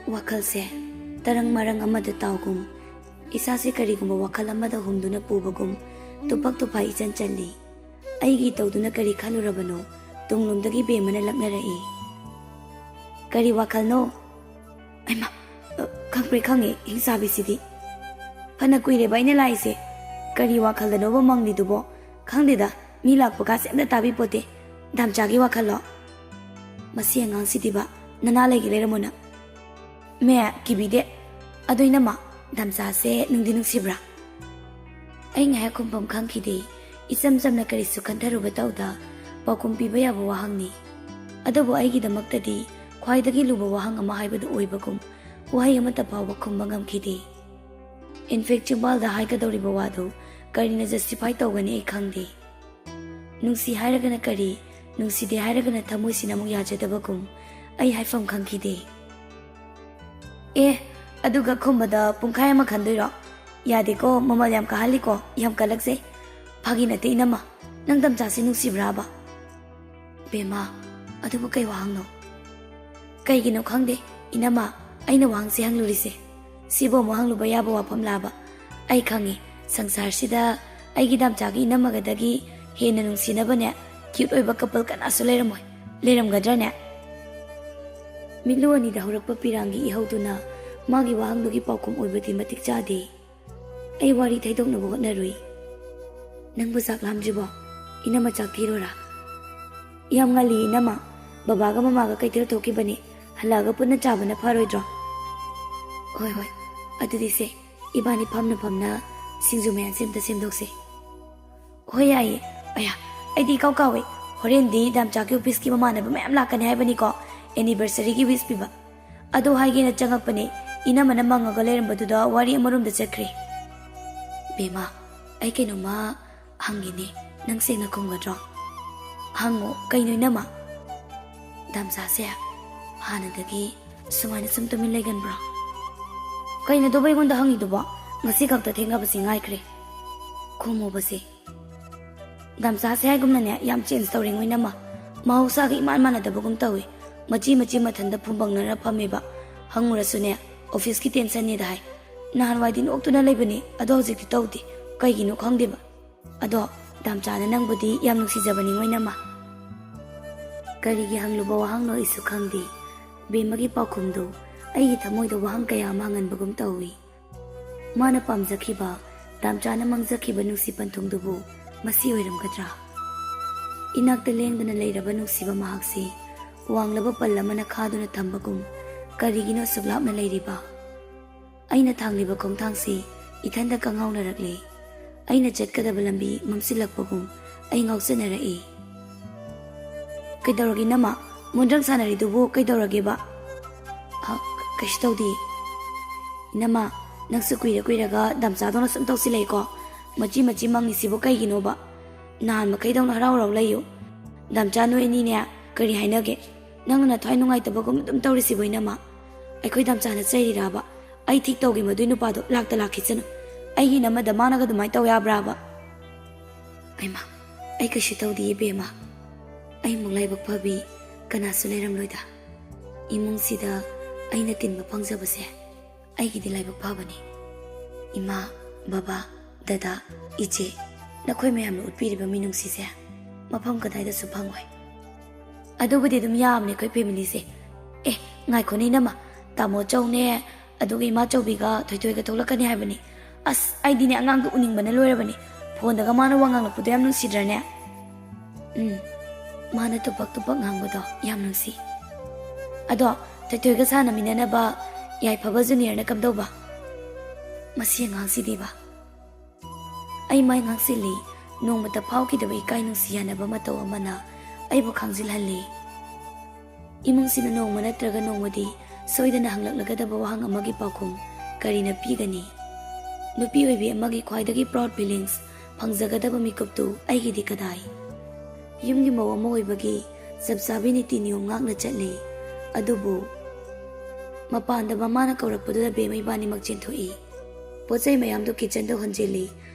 ꯋꯥꯈꯜꯁꯦ ꯇꯔꯪ ꯃꯔꯪ ꯑꯃꯗ ꯇꯥꯎꯒꯨꯝ, ꯏꯁꯥꯁꯦ ꯀꯔꯤꯒꯨꯝꯕ ꯋꯥꯈꯜ ꯑꯃꯗ ꯍꯨꯝꯗꯨꯅ ꯄꯨꯕꯒꯨꯝ ꯇꯨꯄꯛ ꯇꯨꯄꯥꯏ ꯏꯆꯟ ꯆꯜꯂꯤ꯫ ꯑꯩꯒꯤ ꯇꯧꯗꯨꯅ ꯀꯔꯤ ꯈꯜꯂꯨꯔꯕꯅꯣ? ꯇꯨꯡꯂꯣꯝꯗꯒꯤ ꯕꯦꯝꯃꯅ ꯂꯛꯅꯔꯛꯏ꯫ "ꯀꯔꯤ ꯋꯥꯈꯜꯅꯣ?" ꯑꯩꯃ, ꯑ, ꯈꯪꯄ꯭ꯔꯦꯛ ꯈꯪꯉꯦ ꯍꯤꯡꯆꯥꯕꯤꯁꯤꯗꯤ꯫ ꯐꯅ ꯀꯨꯏꯔꯦꯕ ꯑꯩꯅ ꯂꯥꯛꯏꯁꯦ꯫ ꯀꯔꯤ ꯋꯥꯈꯜꯗꯅꯣꯕ ꯃꯪꯂꯤꯗꯨꯕꯣ? ꯈꯪꯗꯦꯗ, ꯃꯤ ꯂꯥꯛꯄ ꯀꯥꯁꯦ ꯑꯝꯇ ꯇꯥꯕꯤꯄꯣꯠꯇꯦ꯫ ꯗꯥꯝꯆꯥꯒꯤ ꯋꯥꯈꯜꯂꯣ? ꯃꯁꯤ ꯑꯉꯥꯡꯁꯤꯗꯤꯕ, ꯅꯅꯥ ꯂꯩꯒꯦ ꯂꯩꯔꯝꯃꯣꯅ꯫ ꯃꯦ, ꯀꯤꯕꯤꯗꯦ꯫ ꯑꯗꯣ ꯏꯅꯝꯃ, ꯗꯥꯝꯆꯥꯁꯦ ꯅꯨꯡꯗꯤ ꯅꯨꯡꯁꯤꯕ꯭ꯔꯥ? ꯑꯩ ꯉꯥꯏꯍꯥꯛ ꯈꯨꯝꯐꯝ ꯈꯪꯈꯤꯗꯦ꯫ ꯏꯆꯝ ꯆꯝꯅ ꯀꯔꯤꯁꯨ ꯈꯟꯊꯔꯨꯕ ꯇꯧꯗ ꯄꯥꯎꯈꯨꯝ ꯄꯤꯕ ꯌꯥꯕ ꯋꯥꯍꯪꯅꯤ꯫ ꯑꯗꯨꯕꯨ ꯑꯩꯒꯤꯗꯃꯛꯇꯗꯤ ꯈ꯭ꯋꯥꯏꯗꯒꯤ ꯂꯨꯕ ꯋꯥꯍꯪ ꯑꯃ ꯍꯥꯏꯕꯗꯨ ꯑꯣꯏꯕꯒꯨꯝ ꯋꯥꯍꯩ ꯑꯃꯠꯇ ꯐꯥꯎꯕ ꯈꯨꯝꯕ ꯉꯝꯈꯤꯗꯦ꯫ ꯏꯟꯐꯦꯛ ꯆꯤꯝꯕꯥꯜꯗ ꯍꯥꯏꯒꯗꯧꯔꯤꯕ ꯋꯥꯗꯨ ꯀꯔꯤꯅ ꯖꯁꯇꯤꯐꯥꯏ ꯇꯧꯒꯅꯤ ꯑꯩ ꯈꯪꯗꯦ꯫ ꯅꯨꯡꯁꯤ ꯍꯥꯏꯔꯒꯅ ꯀꯔꯤ, ꯅꯨꯡꯁꯤꯗꯦ ꯍꯥꯏꯔꯒꯅ ꯊꯃꯣꯏꯁꯤꯅ ꯑꯃꯨꯛ ꯌꯥꯖꯗꯕꯒꯨꯝ ꯑꯩ ꯍꯥꯏꯐꯝ ꯈꯪꯈꯤꯗꯦ꯫ ꯑꯦ, ꯑꯗꯨꯒ ꯈꯨꯝꯕꯗ ꯄꯨꯡꯈꯥꯏ ꯑꯃ ꯈꯟꯗꯣꯏꯔꯣ? ꯌꯥꯗꯦꯀꯣ, ꯃꯃꯜ ꯌꯥꯝ ꯀꯥꯍꯜꯂꯤꯀꯣ, ꯌꯥꯝ ꯀꯜꯂꯛꯆꯩ꯫ ꯐꯥꯒꯤ ꯅꯠꯇꯦ ꯏꯅꯝꯃ, ꯅꯪ ꯗꯥꯝꯆꯥꯁꯤ ꯅꯨꯡꯁꯤꯕ꯭ꯔꯥꯕ? ꯕꯦꯝꯃ, ꯑꯗꯨꯕꯨ ꯀꯩ ꯋꯥꯍꯪꯅꯣ? ꯀꯩꯒꯤꯅꯣ ꯈꯪꯗꯦ, ꯏꯅꯝꯃ, ꯑꯩꯅ ꯋꯥꯍꯪꯁꯦ ꯍꯪꯂꯨꯔꯤꯁꯦ꯫ ꯁꯤꯕꯨ ꯑꯃꯨꯛ ꯍꯪꯂꯨꯕ ꯌꯥꯕ ꯋꯥꯐꯝꯂꯥꯕ? ꯑꯩ ꯈꯪꯉꯤ, ꯁꯪꯁꯥꯔꯁꯤꯗ ꯑꯩꯒꯤ ꯗꯥꯝꯆꯥꯒꯤ ꯏꯅꯝꯃꯒꯗꯒꯤ ꯍꯦꯟꯅ ꯅꯨꯡꯁꯤꯅꯕꯅꯦ, ꯀ꯭ꯌꯨꯠ ꯑꯣꯏꯕ ꯀꯄꯜ ꯀꯅꯥꯁꯨ ꯂꯩꯔꯝꯃꯣꯏ꯫ ꯂꯩꯔꯝꯒꯗ꯭ꯔꯅꯦ? ꯃꯤꯠꯂꯨ ꯑꯅꯤꯗ ꯍꯧꯔꯛꯄ ꯄꯤꯔꯥꯡꯒꯤ ꯏꯍꯧꯗꯨꯅ ꯃꯥꯒꯤ ꯋꯥꯍꯪꯗꯨꯒꯤ ꯄꯥꯎꯈꯨꯝ ꯑꯣꯏꯕꯗꯤ ꯃꯇꯤꯛ ꯆꯥꯗꯦ꯫ ꯑꯩ ꯋꯥꯔꯤ ꯊꯩꯗꯣꯛꯅꯕ ꯍꯣꯠꯅꯔꯨꯏ꯫ "ꯅꯪꯕꯨ ꯆꯥꯛ ꯂꯥꯝꯗ꯭ꯔꯤꯕꯣ? ꯏꯅꯝꯃ ꯆꯥꯛ ꯊꯤꯔꯣꯔꯥ?" "ꯌꯥꯝ ꯉꯜꯂꯤ ꯏꯅꯝꯃ꯫ ꯕꯕꯥꯒ ꯃꯃꯥꯒ ꯀꯩꯊꯦꯜ ꯊꯣꯛꯈꯤꯕꯅꯤ, ꯍꯜꯂꯛꯑꯒ ꯄꯨꯟꯅ ꯆꯥꯕꯅ ꯐꯔꯣꯏꯗ꯭ꯔꯣ? ꯍꯣꯏ, ꯍꯣꯏ, ꯑꯗꯨꯗꯤ ꯁꯦ, ꯏꯕꯥꯅꯤ ꯐꯝꯅ ꯐꯝꯅ ꯁꯤꯡꯖꯨ ꯃꯌꯥꯟꯁꯦ ꯑꯝꯇ ꯁꯦꯝꯗꯣꯛꯁꯦ꯫ ꯍꯣꯏ, ꯌꯥꯏꯌꯦ꯫ ꯑꯌꯥ, ꯑꯩꯗꯤ ꯏꯀꯥꯎ ꯀꯥꯎꯋꯦ꯫ ꯍꯣꯔꯦꯟꯗꯤ ꯗꯥꯝꯆꯥꯒꯤ ꯑꯣꯐꯤꯁꯀꯤ ꯃꯃꯥꯟꯅꯕ ꯃꯌꯥꯝ ꯂꯥꯛꯀꯅꯤ ꯍꯥꯏꯕꯅꯤꯀꯣ, anniversaryꯒꯤ wish ꯄꯤꯕ꯫ ꯑꯗꯣ ꯍꯥꯏꯒꯦꯅ ꯆꯪꯉꯛꯄꯅꯦ, ꯏꯅꯝꯃꯅ ꯃꯪꯉꯒ ꯂꯩꯔꯝꯕꯗꯨꯗ ꯋꯥꯔꯤ ꯑꯃꯔꯣꯝꯗ ꯆꯠꯈ꯭ꯔꯦ꯫ ꯕꯦꯝꯃ, ꯑꯩ ꯀꯩꯅꯣꯝꯃ ꯍꯪꯒꯦꯅꯦ, ꯅꯪ ꯁꯦꯡꯅ ꯈꯨꯝꯒꯗ꯭ꯔꯣ? ꯍꯪꯉꯣ, ꯀꯩꯅꯣ ꯏꯅꯝꯃ? ꯗꯥꯝꯆꯥꯁꯦ ꯍꯥꯟꯅꯗꯒꯤ ꯁꯨꯃꯥꯏꯅ ꯁꯨꯝ ꯇꯨꯃꯤꯟ ꯂꯩꯒꯟꯕ꯭ꯔꯣ? ꯀꯩꯅꯣꯗꯨꯕꯨ ꯑꯩꯉꯣꯟꯗ ꯍꯪꯉꯤꯗꯨꯕꯣ? ꯉꯁꯤ ꯈꯛꯇ ꯊꯦꯡꯅꯕꯁꯤ ꯉꯥꯏꯈ꯭ꯔꯦ꯫ ꯈꯨꯝꯃꯣꯕꯁꯦ꯫ ꯗꯥꯝꯆꯥꯁꯦ ꯍꯥꯏꯒꯨꯝꯅꯅꯦ, ꯌꯥꯝ change ꯇꯧꯔꯦꯉꯣ ꯏꯅꯝꯃ꯫ ꯃꯍꯧꯁꯥꯒ ꯏꯃꯥꯟ ꯃꯥꯟꯅꯗꯕꯒꯨꯝ ꯇꯧꯏ꯫ ꯃꯆꯤ ꯃꯆꯤ ꯃꯊꯟꯗ ꯐꯨꯝꯕꯪꯅꯔ ꯐꯝꯃꯦꯕ꯫ ꯍꯪꯉꯨꯔꯁꯨꯅꯦ, officeꯀꯤ tensionꯅꯦꯗ ꯍꯥꯏ꯫ ꯅꯍꯥꯟꯋꯥꯏꯗꯤ ꯅꯣꯛꯇꯨꯅ ꯂꯩꯕꯅꯤ, ꯑꯗꯣ ꯍꯧꯖꯤꯛꯇꯤ ꯇꯧꯗꯦ꯫ ꯀꯩꯒꯤꯅꯣ ꯈꯪꯗꯦꯕ꯫ ꯑꯗꯣ ꯗꯥꯝꯆꯥꯅ ꯅꯪꯕꯨꯗꯤ ꯌꯥꯝ ꯅꯨꯡꯁꯤꯖꯕꯅꯤꯉꯣ ꯏꯅꯝꯃ꯫ ꯀꯔꯤꯒꯤ ꯍꯪꯂꯨꯕ ꯋꯥꯍꯪꯅꯣ ꯑꯩꯁꯨ ꯈꯪꯗꯦ꯫ ꯕꯦꯝꯃꯒꯤ ꯄꯥꯎꯈꯨꯝꯗꯨ ꯑꯩꯒꯤ ꯊꯃꯣꯏꯗ ꯋꯥꯍꯪ ꯀꯌꯥ ꯑꯃ ꯍꯪꯍꯟꯕꯒꯨꯝ ꯇꯧꯏ꯫ ꯃꯥꯅ ꯄꯥꯝꯖꯈꯤꯕ, ꯗꯥꯝꯆꯥꯅ ꯃꯥꯡꯖꯈꯤꯕ ꯅꯨꯡꯁꯤ ꯄꯟꯊꯨꯡꯗꯨꯕꯨ ꯃꯁꯤ ꯑꯣꯏꯔꯝꯒꯗ꯭ꯔꯥ? ꯏꯅꯥꯛꯇ ꯂꯦꯡꯗꯅ ꯂꯩꯔꯕ ꯅꯨꯡꯁꯤꯕ ꯃꯍꯥꯛꯁꯤ ꯋꯥꯡꯂꯕ ꯄꯜ ꯑꯃꯅ ꯈꯥꯗꯨꯅ ꯊꯝꯕꯒꯨꯝ ꯀꯔꯤꯒꯤꯅꯣ ꯑꯁꯨꯛ ꯂꯥꯞꯅ ꯂꯩꯔꯤꯕ? ꯑꯩꯅ ꯊꯥꯡꯂꯤꯕ ꯈꯣꯡꯊꯥꯡꯁꯤ ꯏꯊꯟꯇ ꯀꯪꯉꯥꯎꯅꯔꯛꯂꯦ꯫ ꯑꯩꯅ ꯆꯠꯀꯗꯕ ꯂꯝꯕꯤ ꯃꯝꯁꯤꯜꯂꯛꯄꯒꯨꯝ ꯑꯩ ꯉꯥꯎꯆꯅꯔꯛꯏ꯫ ꯀꯩꯗꯧꯔꯒꯦ ꯏꯅꯝꯃ? ꯃꯣꯟꯗ꯭ꯔꯪ ꯁꯥꯟꯅꯔꯤꯗꯨꯕꯨ ꯀꯩꯗꯧꯔꯒꯦꯕ? ꯑ, ꯀꯩꯁꯨ ꯇꯧꯗꯦ꯫ ꯏꯅꯝꯃ, ꯅꯪꯁꯨ ꯀꯨꯏꯔ ꯀꯨꯏꯔꯒ ꯗꯥꯝꯆꯥꯗꯧꯅ ꯁꯨꯝ ꯇꯧꯁꯤꯜꯂꯛꯏꯀꯣ꯫ ꯃꯆꯤ ꯃꯆꯤ ꯃꯪꯉꯤꯁꯤꯕꯨ ꯀꯩꯒꯤꯅꯣꯕ? ꯅꯍꯥꯟ ꯃꯈꯩꯗꯧꯅ ꯍꯔꯥꯎ ꯍꯔꯥꯎ ꯂꯩꯌꯨ꯫ ꯗꯥꯝꯆꯥ, ꯅꯣꯏ ꯑꯅꯤꯅꯦ, ꯀꯔꯤ ꯍꯥꯏꯅꯒꯦ? ꯅꯪꯅ ꯅꯊ꯭ꯋꯥꯏ ꯅꯨꯡꯉꯥꯏꯇꯕꯒꯨꯝ ꯑꯗꯨꯝ ꯇꯧꯔꯤꯁꯤꯕꯨ ꯏꯅꯝꯃ? ꯑꯩꯈꯣꯏ ꯗꯥꯝꯆꯥꯅ ꯆꯩꯔꯤꯔꯕ? ꯑꯩ ꯊꯤꯛ ꯇꯧꯒꯦ ꯃꯗꯨꯏ ꯅꯨꯄꯥꯗꯣ, ꯂꯥꯛꯇ ꯂꯥꯛꯈꯤꯁꯅꯨ꯫ ꯑꯩꯒꯤ ꯏꯅꯝꯃꯗ ꯃꯥꯅꯒ ꯑꯗꯨꯃꯥꯏꯅ ꯇꯧ ꯌꯥꯕ꯭ꯔꯥꯕ? ꯑꯩꯃ, ꯑꯩ ꯀꯩꯁꯨ ꯇꯧꯗꯦ ꯏꯕꯦꯝꯃ꯫ ꯑꯩꯃꯨꯛ ꯂꯥꯏꯕꯛ ꯐꯕꯤ ꯀꯅꯥꯁꯨ ꯂꯩꯔꯝꯂꯣꯏꯗ꯫ ꯏꯃꯨꯡꯁꯤꯗ ꯑꯩꯅ ꯇꯤꯟꯕ ꯐꯪꯖꯕꯁꯦ ꯑꯩꯒꯤꯗꯤ ꯂꯥꯏꯕꯛ ꯐꯕꯅꯤ꯫ ꯏꯃꯥ, ꯕꯕꯥ, ꯗꯗꯥ, ꯏꯆꯦ, ꯅꯈꯣꯏ ꯃꯌꯥꯝꯅ ꯎꯠꯄꯤꯔꯤꯕ ꯃꯤꯅꯨꯡꯁꯤꯁꯦ ꯃꯐꯝ ꯀꯗꯥꯏꯗꯁꯨ ꯐꯪꯉꯣꯏ꯫ ꯑꯗꯨꯕꯨꯗꯤ ꯑꯗꯨꯝ ꯌꯥꯕꯅꯦ ꯑꯩꯈꯣꯏ familyꯁꯦ꯫ ꯑꯦ, ꯉꯥꯏꯈꯣꯅꯦ ꯏꯅꯝꯃ, ꯇꯥꯃꯣ ꯆꯧꯅꯦ, ꯑꯗꯨꯒ ꯏꯃꯥ ꯆꯧꯕꯤꯒ ꯊꯣꯏꯊꯣꯏꯒ ꯊꯣꯛꯂꯛꯀꯅꯤ ꯍꯥꯏꯕꯅꯤ꯫ ꯑꯁ, ꯑꯩꯗꯤꯅꯦ ꯑꯉꯥꯡꯗꯣ ꯎꯅꯤꯡꯕꯅ ꯂꯣꯏꯔꯕꯅꯤ꯫ ꯐꯣꯟꯗꯒ ꯃꯥꯅ ꯋꯥ ꯉꯥꯡꯂꯛꯄꯗꯣ ꯌꯥꯝ ꯅꯨꯡꯁꯤꯗ꯭ꯔꯅꯦ? ꯎꯝ꯫ ꯃꯥꯅ ꯇꯨꯄꯛ ꯇꯨꯄꯛ ꯉꯥꯡꯕꯗꯣ ꯌꯥꯝ ꯅꯨꯡꯁꯤ꯫ "ꯑꯗꯣ ꯊꯣꯏꯊꯣꯏꯒ ꯁꯥꯟꯅꯃꯤꯟꯅꯅꯕ ꯌꯥꯏꯐꯕ ꯖꯨꯅꯤꯌꯔꯅ ꯀꯝꯗꯧꯕ? ꯃꯁꯤ ꯑꯉꯥꯡꯁꯤꯗꯤꯕ!" ꯑꯩ ꯃꯥꯏ ꯉꯥꯡꯁꯤꯜꯂꯤ꯫ ꯅꯣꯡꯃꯇ ꯐꯥꯎꯈꯤꯗꯕ ꯏꯀꯥꯏ ꯅꯨꯡꯁꯤ ꯌꯥꯅꯕ ꯃꯇꯧ ꯑꯃꯅ ꯑꯩꯕꯨ ꯈꯥꯡꯖꯤꯜꯍꯜꯂꯤ꯫ ꯏꯃꯨꯡꯁꯤꯅ ꯅꯣꯡꯃ ꯅꯠꯇ꯭ꯔꯒ ꯅꯣꯡꯃꯗꯤ ꯁꯣꯏꯗꯅ ꯍꯪꯂꯛꯂꯒꯗꯕ ꯋꯥꯍꯪ ꯑꯃꯒꯤ ꯄꯥꯎꯈꯨꯝ ꯀꯔꯤꯅ ꯄꯤꯒꯅꯤ? ꯅꯨꯄꯤ ꯑꯣꯏꯕꯤ ꯑꯃꯒꯤ ꯈ꯭ꯋꯥꯏꯗꯒꯤ proud feelings ꯐꯪꯖꯒꯗꯕ ꯃꯤꯀꯨꯞꯇꯨ ꯑꯩꯒꯤꯗꯤ ꯀꯗꯥꯏ? ꯌꯨꯝꯒꯤ ꯃꯧ ꯑꯃ ꯑꯣꯏꯕꯒꯤ ꯆꯞ ꯆꯥꯕꯤ ꯅꯤꯇꯤ ꯅꯤꯌꯣꯝ ꯉꯥꯛꯅ ꯆꯠꯂꯤ꯫ ꯑꯗꯨꯕꯨ ꯃꯄꯥꯟꯗ ꯃꯃꯥꯅ ꯀꯧꯔꯛꯄꯗꯨꯗ ꯕꯦꯝꯃ ꯏꯕꯥꯅꯤꯃꯛ ꯆꯦꯟꯊꯣꯛꯏ꯫ ꯄꯣꯠ ꯆꯩ ꯃꯌꯥꯝꯗꯨ ꯀꯤꯆꯟꯗ ꯍꯣꯟꯖꯤꯜꯂꯤ꯫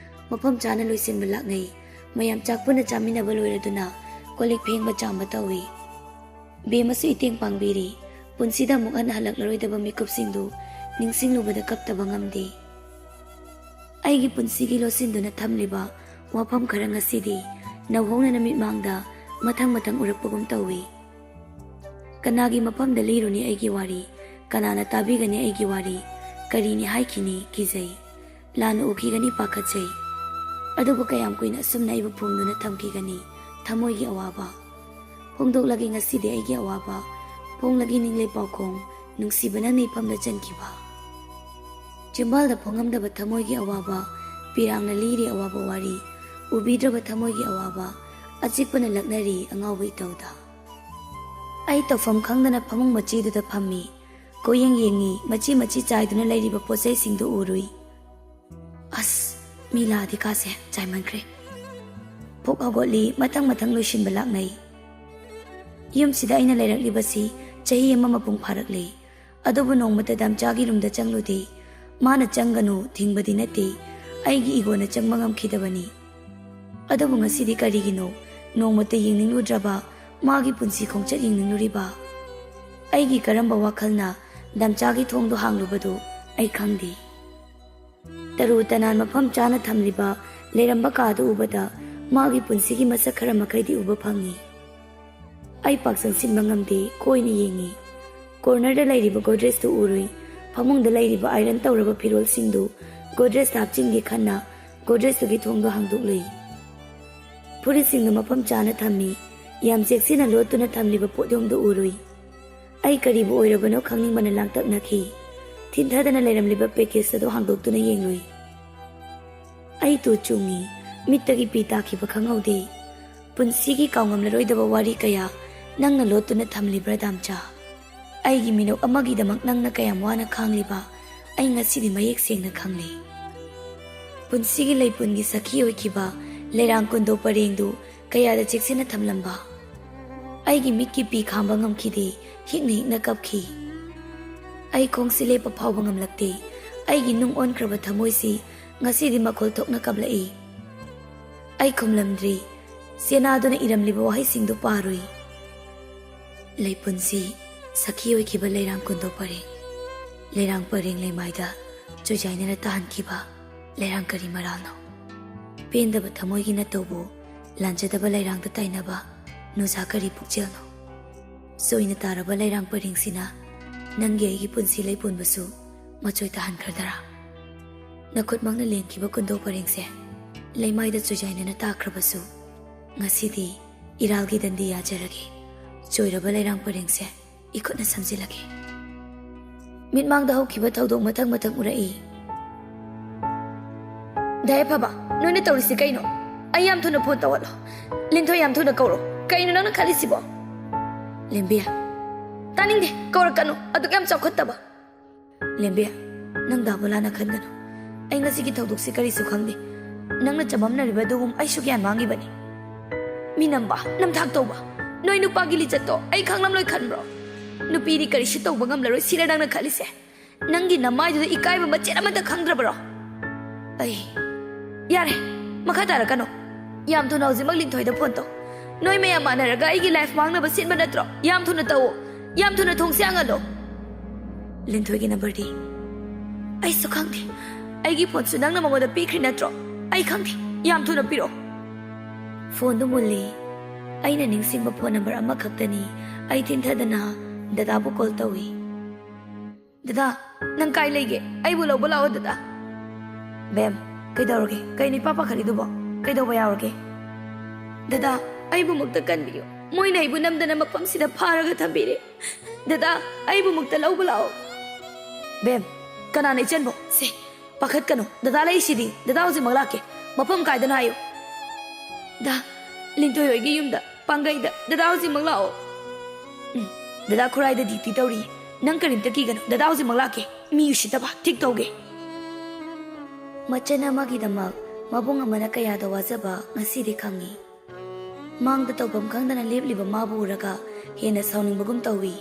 ꯃꯐꯝ ꯆꯥꯅ ꯂꯣꯏꯁꯤꯟꯕ ꯂꯥꯛꯅꯩ꯫ ꯃꯌꯥꯝ ꯆꯥꯛ ꯄꯨꯟꯅ ꯆꯥꯃꯤꯟꯅꯕ ꯂꯣꯏꯔꯗꯨꯅ ꯀꯣꯜ ꯂꯤꯛ ꯐꯦꯡꯕ ꯆꯥꯝꯕ ꯇꯧꯏ꯫ ꯕꯦꯝꯃꯁꯨ ꯏꯇꯦꯡ ꯄꯥꯡꯕꯤꯔꯤ꯫ ꯄꯨꯟꯁꯤꯗ ꯑꯃꯨꯛ ꯍꯟꯅ ꯍꯜꯂꯛꯂꯔꯣꯏꯗꯕ ꯃꯤꯀꯨꯞꯁꯤꯡꯗꯨ ꯅꯤꯡꯁꯤꯡꯂꯨꯕꯗ ꯀꯞꯇꯕ ꯉꯝꯗꯦ꯫ ꯑꯩꯒꯤ ꯄꯨꯟꯁꯤꯒꯤ ꯂꯣꯠꯁꯤꯟꯗꯨꯅ ꯊꯝꯂꯤꯕ ꯋꯥꯐꯝ ꯈꯔ ꯉꯁꯤꯗꯤ ꯅꯧꯍꯧꯅꯅ ꯃꯤꯠꯃꯥꯡꯗ ꯃꯊꯪ ꯃꯊꯪ ꯎꯔꯛꯄꯒꯨꯝ ꯇꯧꯏ꯫ ꯀꯅꯥꯒꯤ ꯃꯐꯝꯗ ꯂꯤꯔꯨꯅꯤ ꯑꯩꯒꯤ ꯋꯥꯔꯤ? ꯀꯅꯥꯅ ꯇꯥꯕꯤꯒꯅꯤ ꯑꯩꯒꯤ ꯋꯥꯔꯤ? ꯀꯔꯤꯅꯤ ꯍꯥꯏꯈꯤꯅꯤ? ꯀꯤꯖꯩ꯫ ꯂꯥꯟꯅ ꯎꯈꯤꯒꯅꯤ ꯄꯥꯈꯠꯆꯩ꯫ ꯑꯗꯨꯕꯨ ꯀꯌꯥꯝ ꯀꯨꯏꯅ ꯑꯁꯨꯝꯅ ꯑꯩꯕꯨ ꯐꯨꯝꯗꯨꯅ ꯊꯝꯈꯤꯒꯅꯤ? ꯊꯃꯣꯏꯒꯤ ꯑꯋꯥꯕ꯫ ꯐꯣꯡꯗꯣꯛꯂꯒꯦ ꯉꯁꯤꯗꯤ ꯑꯩꯒꯤ ꯑꯋꯥꯕ꯫ ꯐꯣꯡꯂꯒꯦ ꯅꯤꯡꯂꯩ ꯄꯥꯎꯈꯣꯡ꯫ ꯅꯨꯡꯁꯤꯕ ꯅꯪꯅ ꯏꯐꯝꯗ ꯆꯟꯈꯤꯕ꯫ ꯆꯤꯝꯕꯥꯜꯗ ꯐꯣꯡꯉꯝꯗꯕ ꯊꯃꯣꯏꯒꯤ ꯑꯋꯥꯕ꯫ ꯄꯤꯔꯥꯡꯅ ꯂꯤꯔꯤ ꯑꯋꯥꯕ ꯋꯥꯔꯤ꯫ ꯎꯕꯤꯗ꯭ꯔꯕ ꯊꯃꯣꯏꯒꯤ ꯑꯋꯥꯕ꯫ ꯑꯆꯤꯛꯄꯅ ꯂꯛꯅꯔꯤ ꯑꯉꯥꯎꯕ ꯏꯇꯧꯗ꯫ ꯑꯩ ꯇꯧꯐꯝ ꯈꯪꯗꯅ ꯐꯃꯨꯡ ꯃꯆꯤꯗꯨꯗ ꯐꯝꯃꯤ꯫ ꯀꯣꯌꯦꯡ ꯌꯦꯡꯉꯤ꯫ ꯃꯆꯤ ꯃꯆꯤ ꯆꯥꯏꯗꯨꯅ ꯂꯩꯔꯤꯕ ꯄꯣꯠꯆꯩꯁꯤꯡꯗꯨ ꯎꯔꯨꯏ꯫ ꯑꯁ, ꯃꯤ ꯂꯥꯛꯑꯗꯤ ꯀꯥꯁꯦ ꯆꯥꯏꯃꯟꯈ꯭ꯔꯦ꯫ ꯐꯨꯛ ꯍꯧꯒꯠꯂꯤ꯫ ꯃꯊꯪ ꯃꯊꯪ ꯂꯣꯏꯁꯤꯟꯕ ꯂꯥꯛꯅꯩ꯫ ꯌꯨꯝꯁꯤꯗ ꯑꯩꯅ ꯂꯩꯔꯛꯂꯤꯕꯁꯤ ꯆꯍꯤ ꯑꯃ ꯃꯄꯨꯡ ꯐꯥꯔꯛꯂꯦ꯫ ꯑꯗꯨꯕꯨ ꯅꯣꯡꯃꯇ ꯗꯥꯝꯆꯥꯒꯤ ꯔꯨꯝꯗ ꯆꯪꯂꯨꯗꯦ꯫ ꯃꯥꯅ ꯆꯪꯒꯅꯨ ꯊꯤꯡꯕꯗꯤ ꯅꯠꯇꯦ, ꯑꯩꯒꯤ ꯏꯒꯣꯅ ꯆꯪꯕ ꯉꯝꯈꯤꯗꯕꯅꯤ꯫ ꯑꯗꯨꯕꯨ ꯉꯁꯤꯗꯤ ꯀꯔꯤꯒꯤꯅꯣ ꯅꯣꯡꯃꯇ ꯌꯦꯡꯅꯤꯡꯂꯨꯗ꯭ꯔꯕ, ꯃꯥꯒꯤ ꯄꯨꯟꯁꯤ ꯈꯣꯡꯆꯠ ꯌꯦꯡꯅꯤꯡꯂꯨꯔꯤꯕ? ꯑꯩꯒꯤ ꯀꯔꯝꯕ ꯋꯥꯈꯜꯅ ꯗꯥꯝꯆꯥꯒꯤ ꯊꯣꯡꯗꯨ ꯍꯥꯡꯂꯨꯕꯗꯨ ꯑꯩ ꯈꯪꯗꯦ꯫ ꯇꯔꯨ ꯇꯅꯥꯟ ꯃꯐꯝ ꯆꯥꯅ ꯊꯝꯂꯤꯕ ꯂꯩꯔꯝꯕ ꯀꯥꯗꯨ ꯎꯕꯗ ꯃꯥꯒꯤ ꯄꯨꯟꯁꯤꯒꯤ ꯃꯁꯛ ꯈꯔ ꯃꯈꯩꯗꯤ ꯎꯕ ꯐꯪꯏ꯫ ꯑꯩ ꯄꯥꯛ ꯆꯪꯁꯤꯟꯕ ꯉꯝꯗꯦ, ꯀꯣꯏꯅ ꯌꯦꯡꯏ꯫ ꯀꯣꯔꯅꯔꯗ ꯂꯩꯔꯤꯕ ꯒꯣꯗ꯭ꯔꯦꯖꯇꯨ ꯎꯔꯨꯏ꯫ ꯐꯃꯨꯡꯗ ꯂꯩꯔꯤꯕ ꯑꯥꯏꯔꯟ ꯇꯧꯔꯕ ꯐꯤꯔꯣꯜꯁꯤꯡꯗꯨ ꯒꯣꯗ꯭ꯔꯦꯖꯇ ꯍꯥꯞꯆꯤꯟꯒꯦ ꯈꯟꯅ ꯒꯣꯗ꯭ꯔꯦꯖꯇꯨꯒꯤ ꯊꯣꯡꯗꯨ ꯍꯥꯡꯗꯣꯛꯂꯨꯏ꯫ ꯐꯨꯔꯤꯠꯁꯤꯡꯗꯨ ꯃꯐꯝ ꯆꯥꯅ ꯊꯝꯃꯤ꯫ ꯌꯥꯝ ꯆꯦꯛꯁꯤꯟꯅ ꯂꯣꯠꯇꯨꯅ ꯊꯝꯂꯤꯕ ꯄꯣꯠꯌꯣꯝꯗꯨ ꯎꯔꯨꯏ꯫ ꯑꯩ ꯀꯔꯤꯕꯨ ꯑꯣꯏꯔꯕꯅꯣ ꯈꯪꯅꯤꯡꯕꯅ ꯂꯥꯡꯇꯛꯅꯈꯤ꯫ ꯊꯤꯟꯊꯗꯅ ꯂꯩꯔꯝꯂꯤꯕ package ꯑꯗꯨ ꯍꯥꯡꯗꯣꯛꯇꯨꯅ ꯌꯦꯡꯂꯨꯏ꯫ ꯑꯩ ꯇꯨ ꯆꯨꯡꯉꯤ꯫ ꯃꯤꯠꯇꯒꯤ ꯄꯤ ꯇꯥꯈꯤꯕ ꯈꯪꯍꯧꯗꯦ꯫ ꯄꯨꯟꯁꯤꯒꯤ ꯀꯥꯎꯉꯝꯂꯔꯣꯏꯗꯕ ꯋꯥꯔꯤ ꯀꯌꯥ ꯅꯪꯅ ꯂꯣꯠꯇꯨꯅ ꯊꯝꯂꯤꯕ꯭ꯔꯥ, ꯗꯥꯝꯆꯥ? ꯑꯩꯒꯤ ꯃꯤꯅꯣꯛ ꯑꯃꯒꯤꯗꯃꯛ ꯅꯪꯅ ꯀꯌꯥꯝ ꯋꯥꯅ ꯈꯥꯡꯂꯤꯕ ꯑꯩ ꯉꯁꯤꯗꯤ ꯃꯌꯦꯛ ꯁꯦꯡꯅ ꯈꯪꯂꯦ꯫ ꯄꯨꯟꯁꯤꯒꯤ ꯂꯩꯄꯨꯟꯒꯤ ꯁꯈꯤ ꯑꯣꯏꯈꯤꯕ ꯂꯩꯔꯥꯡ ꯀꯨꯟꯗꯣ ꯄꯔꯦꯡꯗꯨ ꯀꯌꯥꯗ ꯆꯦꯛꯁꯤꯟꯅ ꯊꯝꯂꯝꯕ꯫ ꯑꯩꯒꯤ ꯃꯤꯠꯀꯤ ꯄꯤ ꯈꯥꯝꯕ ꯉꯝꯈꯤꯗꯦ, ꯍꯤꯛꯅ ꯍꯤꯛꯅ ꯀꯞꯈꯤ꯫ ꯑꯩ ꯈꯣꯡꯁꯤ ꯂꯦꯞꯄ ꯐꯥꯎꯕ ꯉꯝꯂꯛꯇꯦ꯫ ꯑꯩꯒꯤ ꯅꯨꯡ ꯑꯣꯟꯈ꯭ꯔꯕ ꯊꯃꯣꯏꯁꯤ ꯉꯁꯤꯗꯤ ꯃꯈꯣꯜ ꯊꯣꯛꯅ ꯀꯞꯂꯛꯏ꯫ ꯑꯩ ꯈꯨꯝꯂꯝꯗ꯭ꯔꯤ꯫ ꯆꯦꯅꯥꯗꯨꯅ ꯏꯔꯝꯂꯤꯕ ꯋꯥꯍꯩꯁꯤꯡꯗꯨ ꯄꯥꯔꯨꯏ꯫ ꯂꯩꯄꯨꯟꯁꯤ ꯁꯈꯤ ꯑꯣꯏꯈꯤꯕ ꯂꯩꯔꯥꯡ ꯀꯨꯟꯗꯣ ꯄꯔꯦꯡ, ꯂꯩꯔꯥꯡ ꯄꯔꯦꯡ ꯂꯩꯃꯥꯏꯗ ꯆꯣꯏꯖꯥꯏꯅꯅ ꯇꯥꯍꯟꯈꯤꯕ ꯂꯩꯔꯥꯡ ꯀꯔꯤ ꯃꯔꯥꯜꯅꯣ? ꯄꯦꯟꯗꯕ ꯊꯃꯣꯏꯒꯤ ꯅꯠꯇꯧꯕꯨ ꯂꯥꯟꯖꯗꯕ ꯂꯩꯔꯥꯡꯗ ꯇꯥꯏꯅꯕ ꯅꯨꯡꯁꯥ ꯀꯔꯤ ꯄꯨꯛꯆꯦꯜꯅꯣ? ꯆꯣꯏꯅ ꯇꯥꯔꯕ ꯂꯩꯔꯥꯡ ꯄꯔꯦꯡꯁꯤꯅ ꯅꯪꯒꯤ ꯑꯩꯒꯤ ꯄꯨꯟꯁꯤ ꯂꯩꯄꯨꯟꯕꯁꯨ ꯃꯆꯣꯏ ꯇꯥꯍꯟꯈ꯭ꯔꯗꯔꯥ? ꯅꯈꯨꯠꯃꯛꯅ ꯂꯦꯟꯈꯤꯕ ꯀꯨꯟꯗꯣ ꯄꯔꯦꯡꯁꯦ ꯂꯩꯃꯥꯏꯗ ꯆꯣꯏꯖꯥꯏꯅꯅ ꯇꯥꯈ꯭ꯔꯕꯁꯨ, ꯉꯁꯤꯗꯤ ꯏꯔꯥꯜꯒꯤ ꯗꯟꯗꯤ ꯌꯥꯖꯔꯒꯦ꯫ ꯆꯣꯏꯔꯕ ꯂꯩꯔꯥꯡ ꯄꯔꯦꯡꯁꯦ ꯏꯈꯨꯠꯅ ꯁꯝꯖꯤꯜꯂꯒꯦ꯫ ꯃꯤꯠꯃꯥꯡꯗ ꯍꯧꯈꯤꯕ ꯊꯧꯗꯣꯛ ꯃꯊꯪ ꯃꯊꯪ ꯎꯔꯛꯏ꯫ ꯗꯥ ꯌꯥꯏꯐꯕ, ꯅꯣꯏꯅ ꯇꯧꯔꯤꯁꯤ ꯀꯩꯅꯣ? ꯑꯩ ꯌꯥꯝ ꯊꯨꯅ phone ꯇꯧꯍꯜꯂꯣ꯫ ꯂꯤꯟꯊꯣꯏ ꯌꯥꯝ ꯊꯨꯅ ꯀꯧꯔꯣ꯫ ꯀꯩꯅꯣ ꯅꯪꯅ ꯈꯜꯂꯤꯁꯤꯕꯣ? ꯂꯦꯝꯕꯤ, ꯇꯥꯅꯤꯡꯗꯦ, ꯀꯧꯔꯛꯀꯅꯨ, ꯑꯗꯨꯛ ꯌꯥꯝ ꯆꯥꯎꯈꯠꯇꯕ꯫ ꯂꯦꯝꯕꯤ, ꯅꯪ ꯗꯥ ꯕꯣꯂꯥꯅ ꯈꯟꯒꯅꯨ꯫ ꯑꯩ ꯉꯁꯤꯒꯤ ꯊꯧꯗꯣꯛꯁꯤ ꯀꯔꯤꯁꯨ ꯈꯪꯗꯦ꯫ ꯅꯪꯅ ꯆꯃꯝꯅꯔꯤꯕ ꯑꯗꯨꯒꯨꯝ ꯑꯩꯁꯨ ꯒ꯭ꯌꯥꯟ ꯃꯥꯡꯉꯤꯕꯅꯤ꯫ ꯃꯤ ꯅꯝꯕ, ꯅꯝꯊꯥꯛ ꯇꯧꯕ, ꯅꯣꯏ ꯅꯨꯄꯥꯒꯤ ꯂꯤꯆꯠꯇꯣ ꯑꯩ ꯈꯪꯂꯝꯂꯣꯏ ꯈꯟꯕ꯭ꯔꯣ? ꯅꯨꯄꯤꯗꯤ ꯀꯔꯤꯁꯨ ꯇꯧꯕ ꯉꯝꯂꯔꯣꯏ ꯁꯤꯔ ꯅꯪꯅ ꯈꯜꯂꯤꯁꯦ? ꯅꯪꯒꯤ ꯅꯃꯥꯏꯗꯨꯗ ꯏꯀꯥꯏꯕ ꯃꯆꯦꯠ ꯑꯃꯠꯇ ꯈꯪꯗ꯭ꯔꯕꯔꯣ? ꯑꯩ, ꯌꯥꯔꯦ, ꯃꯈꯥ ꯇꯥꯔꯛꯀꯅꯨ꯫ ꯌꯥꯝ ꯊꯨꯅ ꯍꯧꯖꯤꯛꯃꯛ ꯂꯤꯟꯊꯣꯏꯗ phone ꯇꯧ꯫ ꯅꯣꯏ ꯃꯌꯥꯝ ꯃꯥꯟꯅꯔꯒ ꯑꯩꯒꯤ life ꯃꯥꯡꯅꯕ ꯁꯤꯟꯕ ꯅꯠꯇ꯭ꯔꯣ? ꯌꯥꯝ ꯊꯨꯅ ꯇꯧꯑꯣ꯫ ꯌꯥꯝ ꯊꯨꯅ ꯊꯣꯡꯁꯦ ꯍꯥꯡꯍꯜꯂꯣ꯫ ꯂꯤꯟꯊꯣꯏꯒꯤ numberꯗꯤ? ꯑꯩꯁꯨ ꯈꯪꯗꯦ꯫ ꯑꯩꯒꯤ phoneꯁꯨ ꯅꯪꯅ ꯃꯉꯣꯟꯗ ꯄꯤꯈ꯭ꯔꯤ ꯅꯠꯇ꯭ꯔꯣ? ꯑꯩ ꯈꯪꯗꯦ꯫ ꯌꯥꯝ ꯊꯨꯅ ꯄꯤꯔꯛꯑꯣ꯫ Phoneꯗꯨ ꯃꯨꯜꯂꯤ꯫ ꯑꯩꯅ ꯅꯤꯡꯁꯤꯡꯕ phone number ꯑꯃꯈꯛꯇꯅꯤ꯫ ꯑꯩ ꯊꯤꯟꯊꯗꯅ ꯗꯗꯥꯕꯨ call ꯇꯧꯏ꯫ ꯗꯗꯥ, ꯅꯪ ꯀꯥꯏ ꯂꯩꯒꯦ? ꯑꯩꯕꯨ ꯂꯧꯕ ꯂꯥꯛꯑꯣ ꯗꯗꯥ꯫ ꯕꯦꯝ, ꯀꯩꯗꯧꯔꯒꯦ? ꯀꯩꯅꯣ ꯏꯄꯥ ꯄꯥꯈꯠꯂꯤꯗꯨꯕꯣ? ꯀꯩꯗꯧꯕ ꯌꯥꯎꯔꯒꯦ? ꯗꯗꯥ, ꯑꯩꯕꯨ ꯃꯨꯛꯇ ꯀꯟꯕꯤꯌꯨ꯫ ꯃꯣꯏꯅ ꯑꯩꯕꯨ ꯅꯝꯗꯅ ꯃꯐꯝꯁꯤꯗ ꯐꯥꯔꯒ ꯊꯝꯕꯤꯔꯦ꯫ ꯗꯗꯥ, ꯑꯩꯕꯨ ꯃꯨꯛꯇ ꯂꯧꯕ ꯂꯥꯛꯑꯣ꯫ ꯕꯦꯝ, ꯀꯅꯥꯅ ꯏꯆꯟꯕꯨ? ꯁꯦ, ꯄꯥꯈꯠꯀꯅꯨ꯫ ꯗꯗꯥ ꯂꯩꯁꯤꯗꯤ꯫ ꯗꯗꯥ ꯍꯧꯖꯤꯛꯃꯛ ꯂꯥꯛꯀꯦ꯫ ꯃꯐꯝ ꯀꯥꯏꯗꯅꯣ ꯍꯥꯏꯌꯨ꯫ ꯗꯥ, ꯂꯤꯟꯊꯣꯏ ꯍꯣꯏꯒꯤ ꯌꯨꯝꯗ, ꯄꯥꯡꯒꯩꯗ꯫ ꯗꯗꯥ ꯍꯧꯖꯤꯛꯃꯛ ꯂꯥꯛꯑꯣ꯫ ꯎꯝ, ꯗꯗꯥ ꯈꯨꯔꯥꯏꯗ duty ꯇꯧꯔꯤ꯫ ꯅꯪ ꯀꯔꯤꯝꯇ ꯀꯤꯒꯅꯨ꯫ ꯗꯗꯥ ꯍꯧꯖꯤꯛꯃꯛ ꯂꯥꯛꯀꯦ꯫ ꯃꯤ ꯎꯁꯤꯠꯇꯕ, ꯊꯤꯛ ꯇꯧꯒꯦ꯫ ꯃꯆꯟ ꯑꯃꯒꯤꯗꯃꯛ ꯃꯕꯨꯡ ꯑꯃꯅ ꯀꯌꯥꯗ ꯋꯥꯖꯕ ꯉꯁꯤꯗꯤ ꯈꯪꯉꯤ꯫ ꯃꯥꯡꯗ ꯇꯧꯐꯝ ꯈꯪꯗꯅ ꯂꯦꯞꯂꯤꯕ ꯃꯥꯕꯨ ꯎꯔꯒ ꯍꯦꯟꯅ ꯁꯥꯎꯅꯤꯡꯕꯒꯨꯝ ꯇꯧꯏ꯫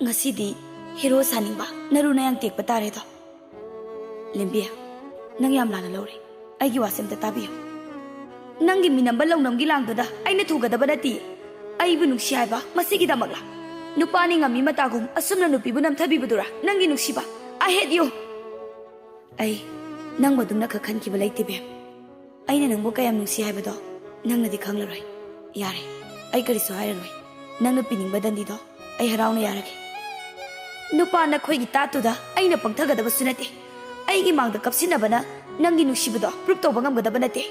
ꯉꯁꯤꯗꯤ hero ꯁꯥꯅꯤꯡꯕ ꯅꯔꯨ ꯅꯌꯥꯡ ꯇꯦꯛꯄ ꯇꯥꯔꯦꯗꯣ꯫ ꯂꯦꯝꯕꯤ, ꯅꯪ ꯌꯥꯝ ꯂꯥꯟꯅ ꯂꯧꯔꯦ꯫ ꯑꯩꯒꯤ ꯋꯥꯁꯦ ꯑꯝꯇ ꯇꯥꯕꯤꯌꯨ꯫ ꯅꯪꯒꯤ ꯃꯤꯅꯝꯕ ꯂꯧꯅꯝꯒꯤ ꯂꯥꯡꯗꯨꯗ ꯑꯩꯅ ꯊꯨꯒꯗꯕ ꯅꯠꯇꯦ꯫ ꯑꯩꯕꯨ ꯅꯨꯡꯁꯤ ꯍꯥꯏꯕ ꯃꯁꯤꯒꯤꯗꯃꯛꯂ? ꯅꯨꯄꯥꯅꯤ ꯉꯝꯃꯤ ꯃꯇꯥꯒꯨꯝ ꯑꯁꯨꯝꯅ ꯅꯨꯄꯤꯕꯨ ꯅꯝꯊꯕꯤꯕꯗꯨꯔꯥ ꯅꯪꯒꯤ ꯅꯨꯡꯁꯤꯕ? I hate you! ꯑꯩ ꯅꯪꯕꯨ ꯑꯗꯨꯝꯅ ꯈꯛ ꯈꯟꯈꯤꯕ ꯂꯩꯇꯦ, ꯕꯦꯝ꯫ ꯑꯩꯅ ꯅꯪꯕꯨ ꯀꯌꯥꯝ ꯅꯨꯡꯁꯤ ꯍꯥꯏꯕꯗꯣ ꯅꯪꯅꯗꯤ ꯈꯪꯂꯔꯣꯏ꯫ ꯌꯥꯔꯦ, ꯑꯩ ꯀꯔꯤꯁꯨ ꯍꯥꯏꯔꯔꯣꯏ꯫ ꯅꯪꯅ ꯄꯤꯅꯤꯡꯕ ꯗꯟꯗꯤꯗꯣ ꯑꯩ ꯍꯔꯥꯎꯅ ꯌꯥꯔꯒꯦ꯫ ꯅꯨꯄꯥ ꯅꯈꯣꯏꯒꯤ ꯇꯥꯠꯇꯨꯗ ꯑꯩꯅ ꯄꯪꯊꯒꯗꯕꯁꯨ ꯅꯠꯇꯦ꯫ ꯑꯩꯒꯤ ꯃꯥꯡꯗ ꯀꯞꯁꯤꯟꯅꯕꯅ ꯅꯪꯒꯤ ꯅꯨꯡꯁꯤꯕꯗꯣ prove ꯇꯧꯕ ꯉꯝꯒꯗꯕ ꯅꯠꯇꯦ꯫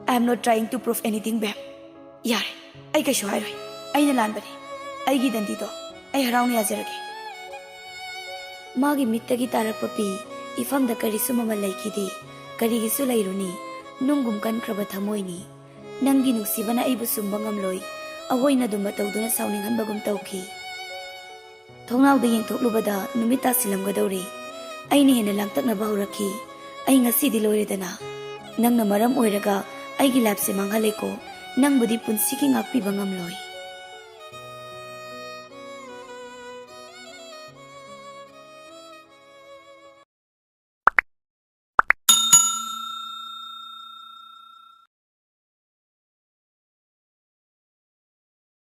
I am not trying to prove anything, ꯕꯦꯝ꯫ ꯌꯥꯔꯦ, ꯑꯩ ꯀꯩꯁꯨ ꯍꯥꯏꯔꯣꯏ꯫ ꯑꯩꯅ ꯂꯥꯟꯕꯅꯤ꯫ ꯑꯩꯒꯤ ꯗꯟꯗꯤꯗꯣ ꯑꯩ ꯍꯔꯥꯎꯅ ꯌꯥꯖꯔꯒꯦ꯫ ꯃꯥꯒꯤ ꯃꯤꯠꯇꯒꯤ ꯇꯥꯔꯛꯄ ꯄꯤ ꯏꯐꯝꯗ ꯀꯔꯤꯁꯨ ꯃꯃꯜ ꯂꯩꯈꯤꯗꯦ꯫ ꯀꯔꯤꯒꯤꯁꯨ ꯂꯩꯔꯨꯅꯤ? ꯅꯨꯡꯒꯨꯝ ꯀꯟꯈ꯭ꯔꯕ ꯊꯃꯣꯏꯅꯤ꯫ ꯅꯪꯒꯤ ꯅꯨꯡꯁꯤꯕꯅ ꯑꯩꯕꯨ ꯁꯨꯝꯕ ꯉꯝꯂꯣꯏ꯫ ꯑꯑꯣꯏꯅꯗꯨ ꯃꯇꯧꯗꯨꯅ ꯁꯥꯎꯅꯤꯡꯍꯟꯕꯒꯨꯝ ꯇꯧꯈꯤ꯫ ꯊꯣꯡꯅꯥꯎꯗ ꯌꯦꯡꯊꯣꯛꯂꯨꯕꯗ ꯅꯨꯃꯤꯠ ꯇꯥꯁꯤꯜꯂꯝꯒꯗꯧꯔꯦ꯫ ꯑꯩꯅ ꯍꯦꯟꯅ ꯂꯥꯡꯇꯛꯅꯕ ꯍꯧꯔꯛꯈꯤ꯫ ꯑꯩ ꯉꯁꯤꯗꯤ ꯂꯣꯏꯔꯦꯗꯅ꯫ ꯅꯪꯅ ꯃꯔꯝ ꯑꯣꯏꯔꯒ ꯑꯩꯒꯤ lifeꯁꯦ ꯃꯥꯡꯍꯜꯂꯦꯀꯣ꯫ ꯅꯪꯕꯨꯗꯤ ꯄꯨꯟꯁꯤꯒꯤ ꯉꯥꯛꯄꯤꯕ ꯉꯝꯂꯣꯏ꯫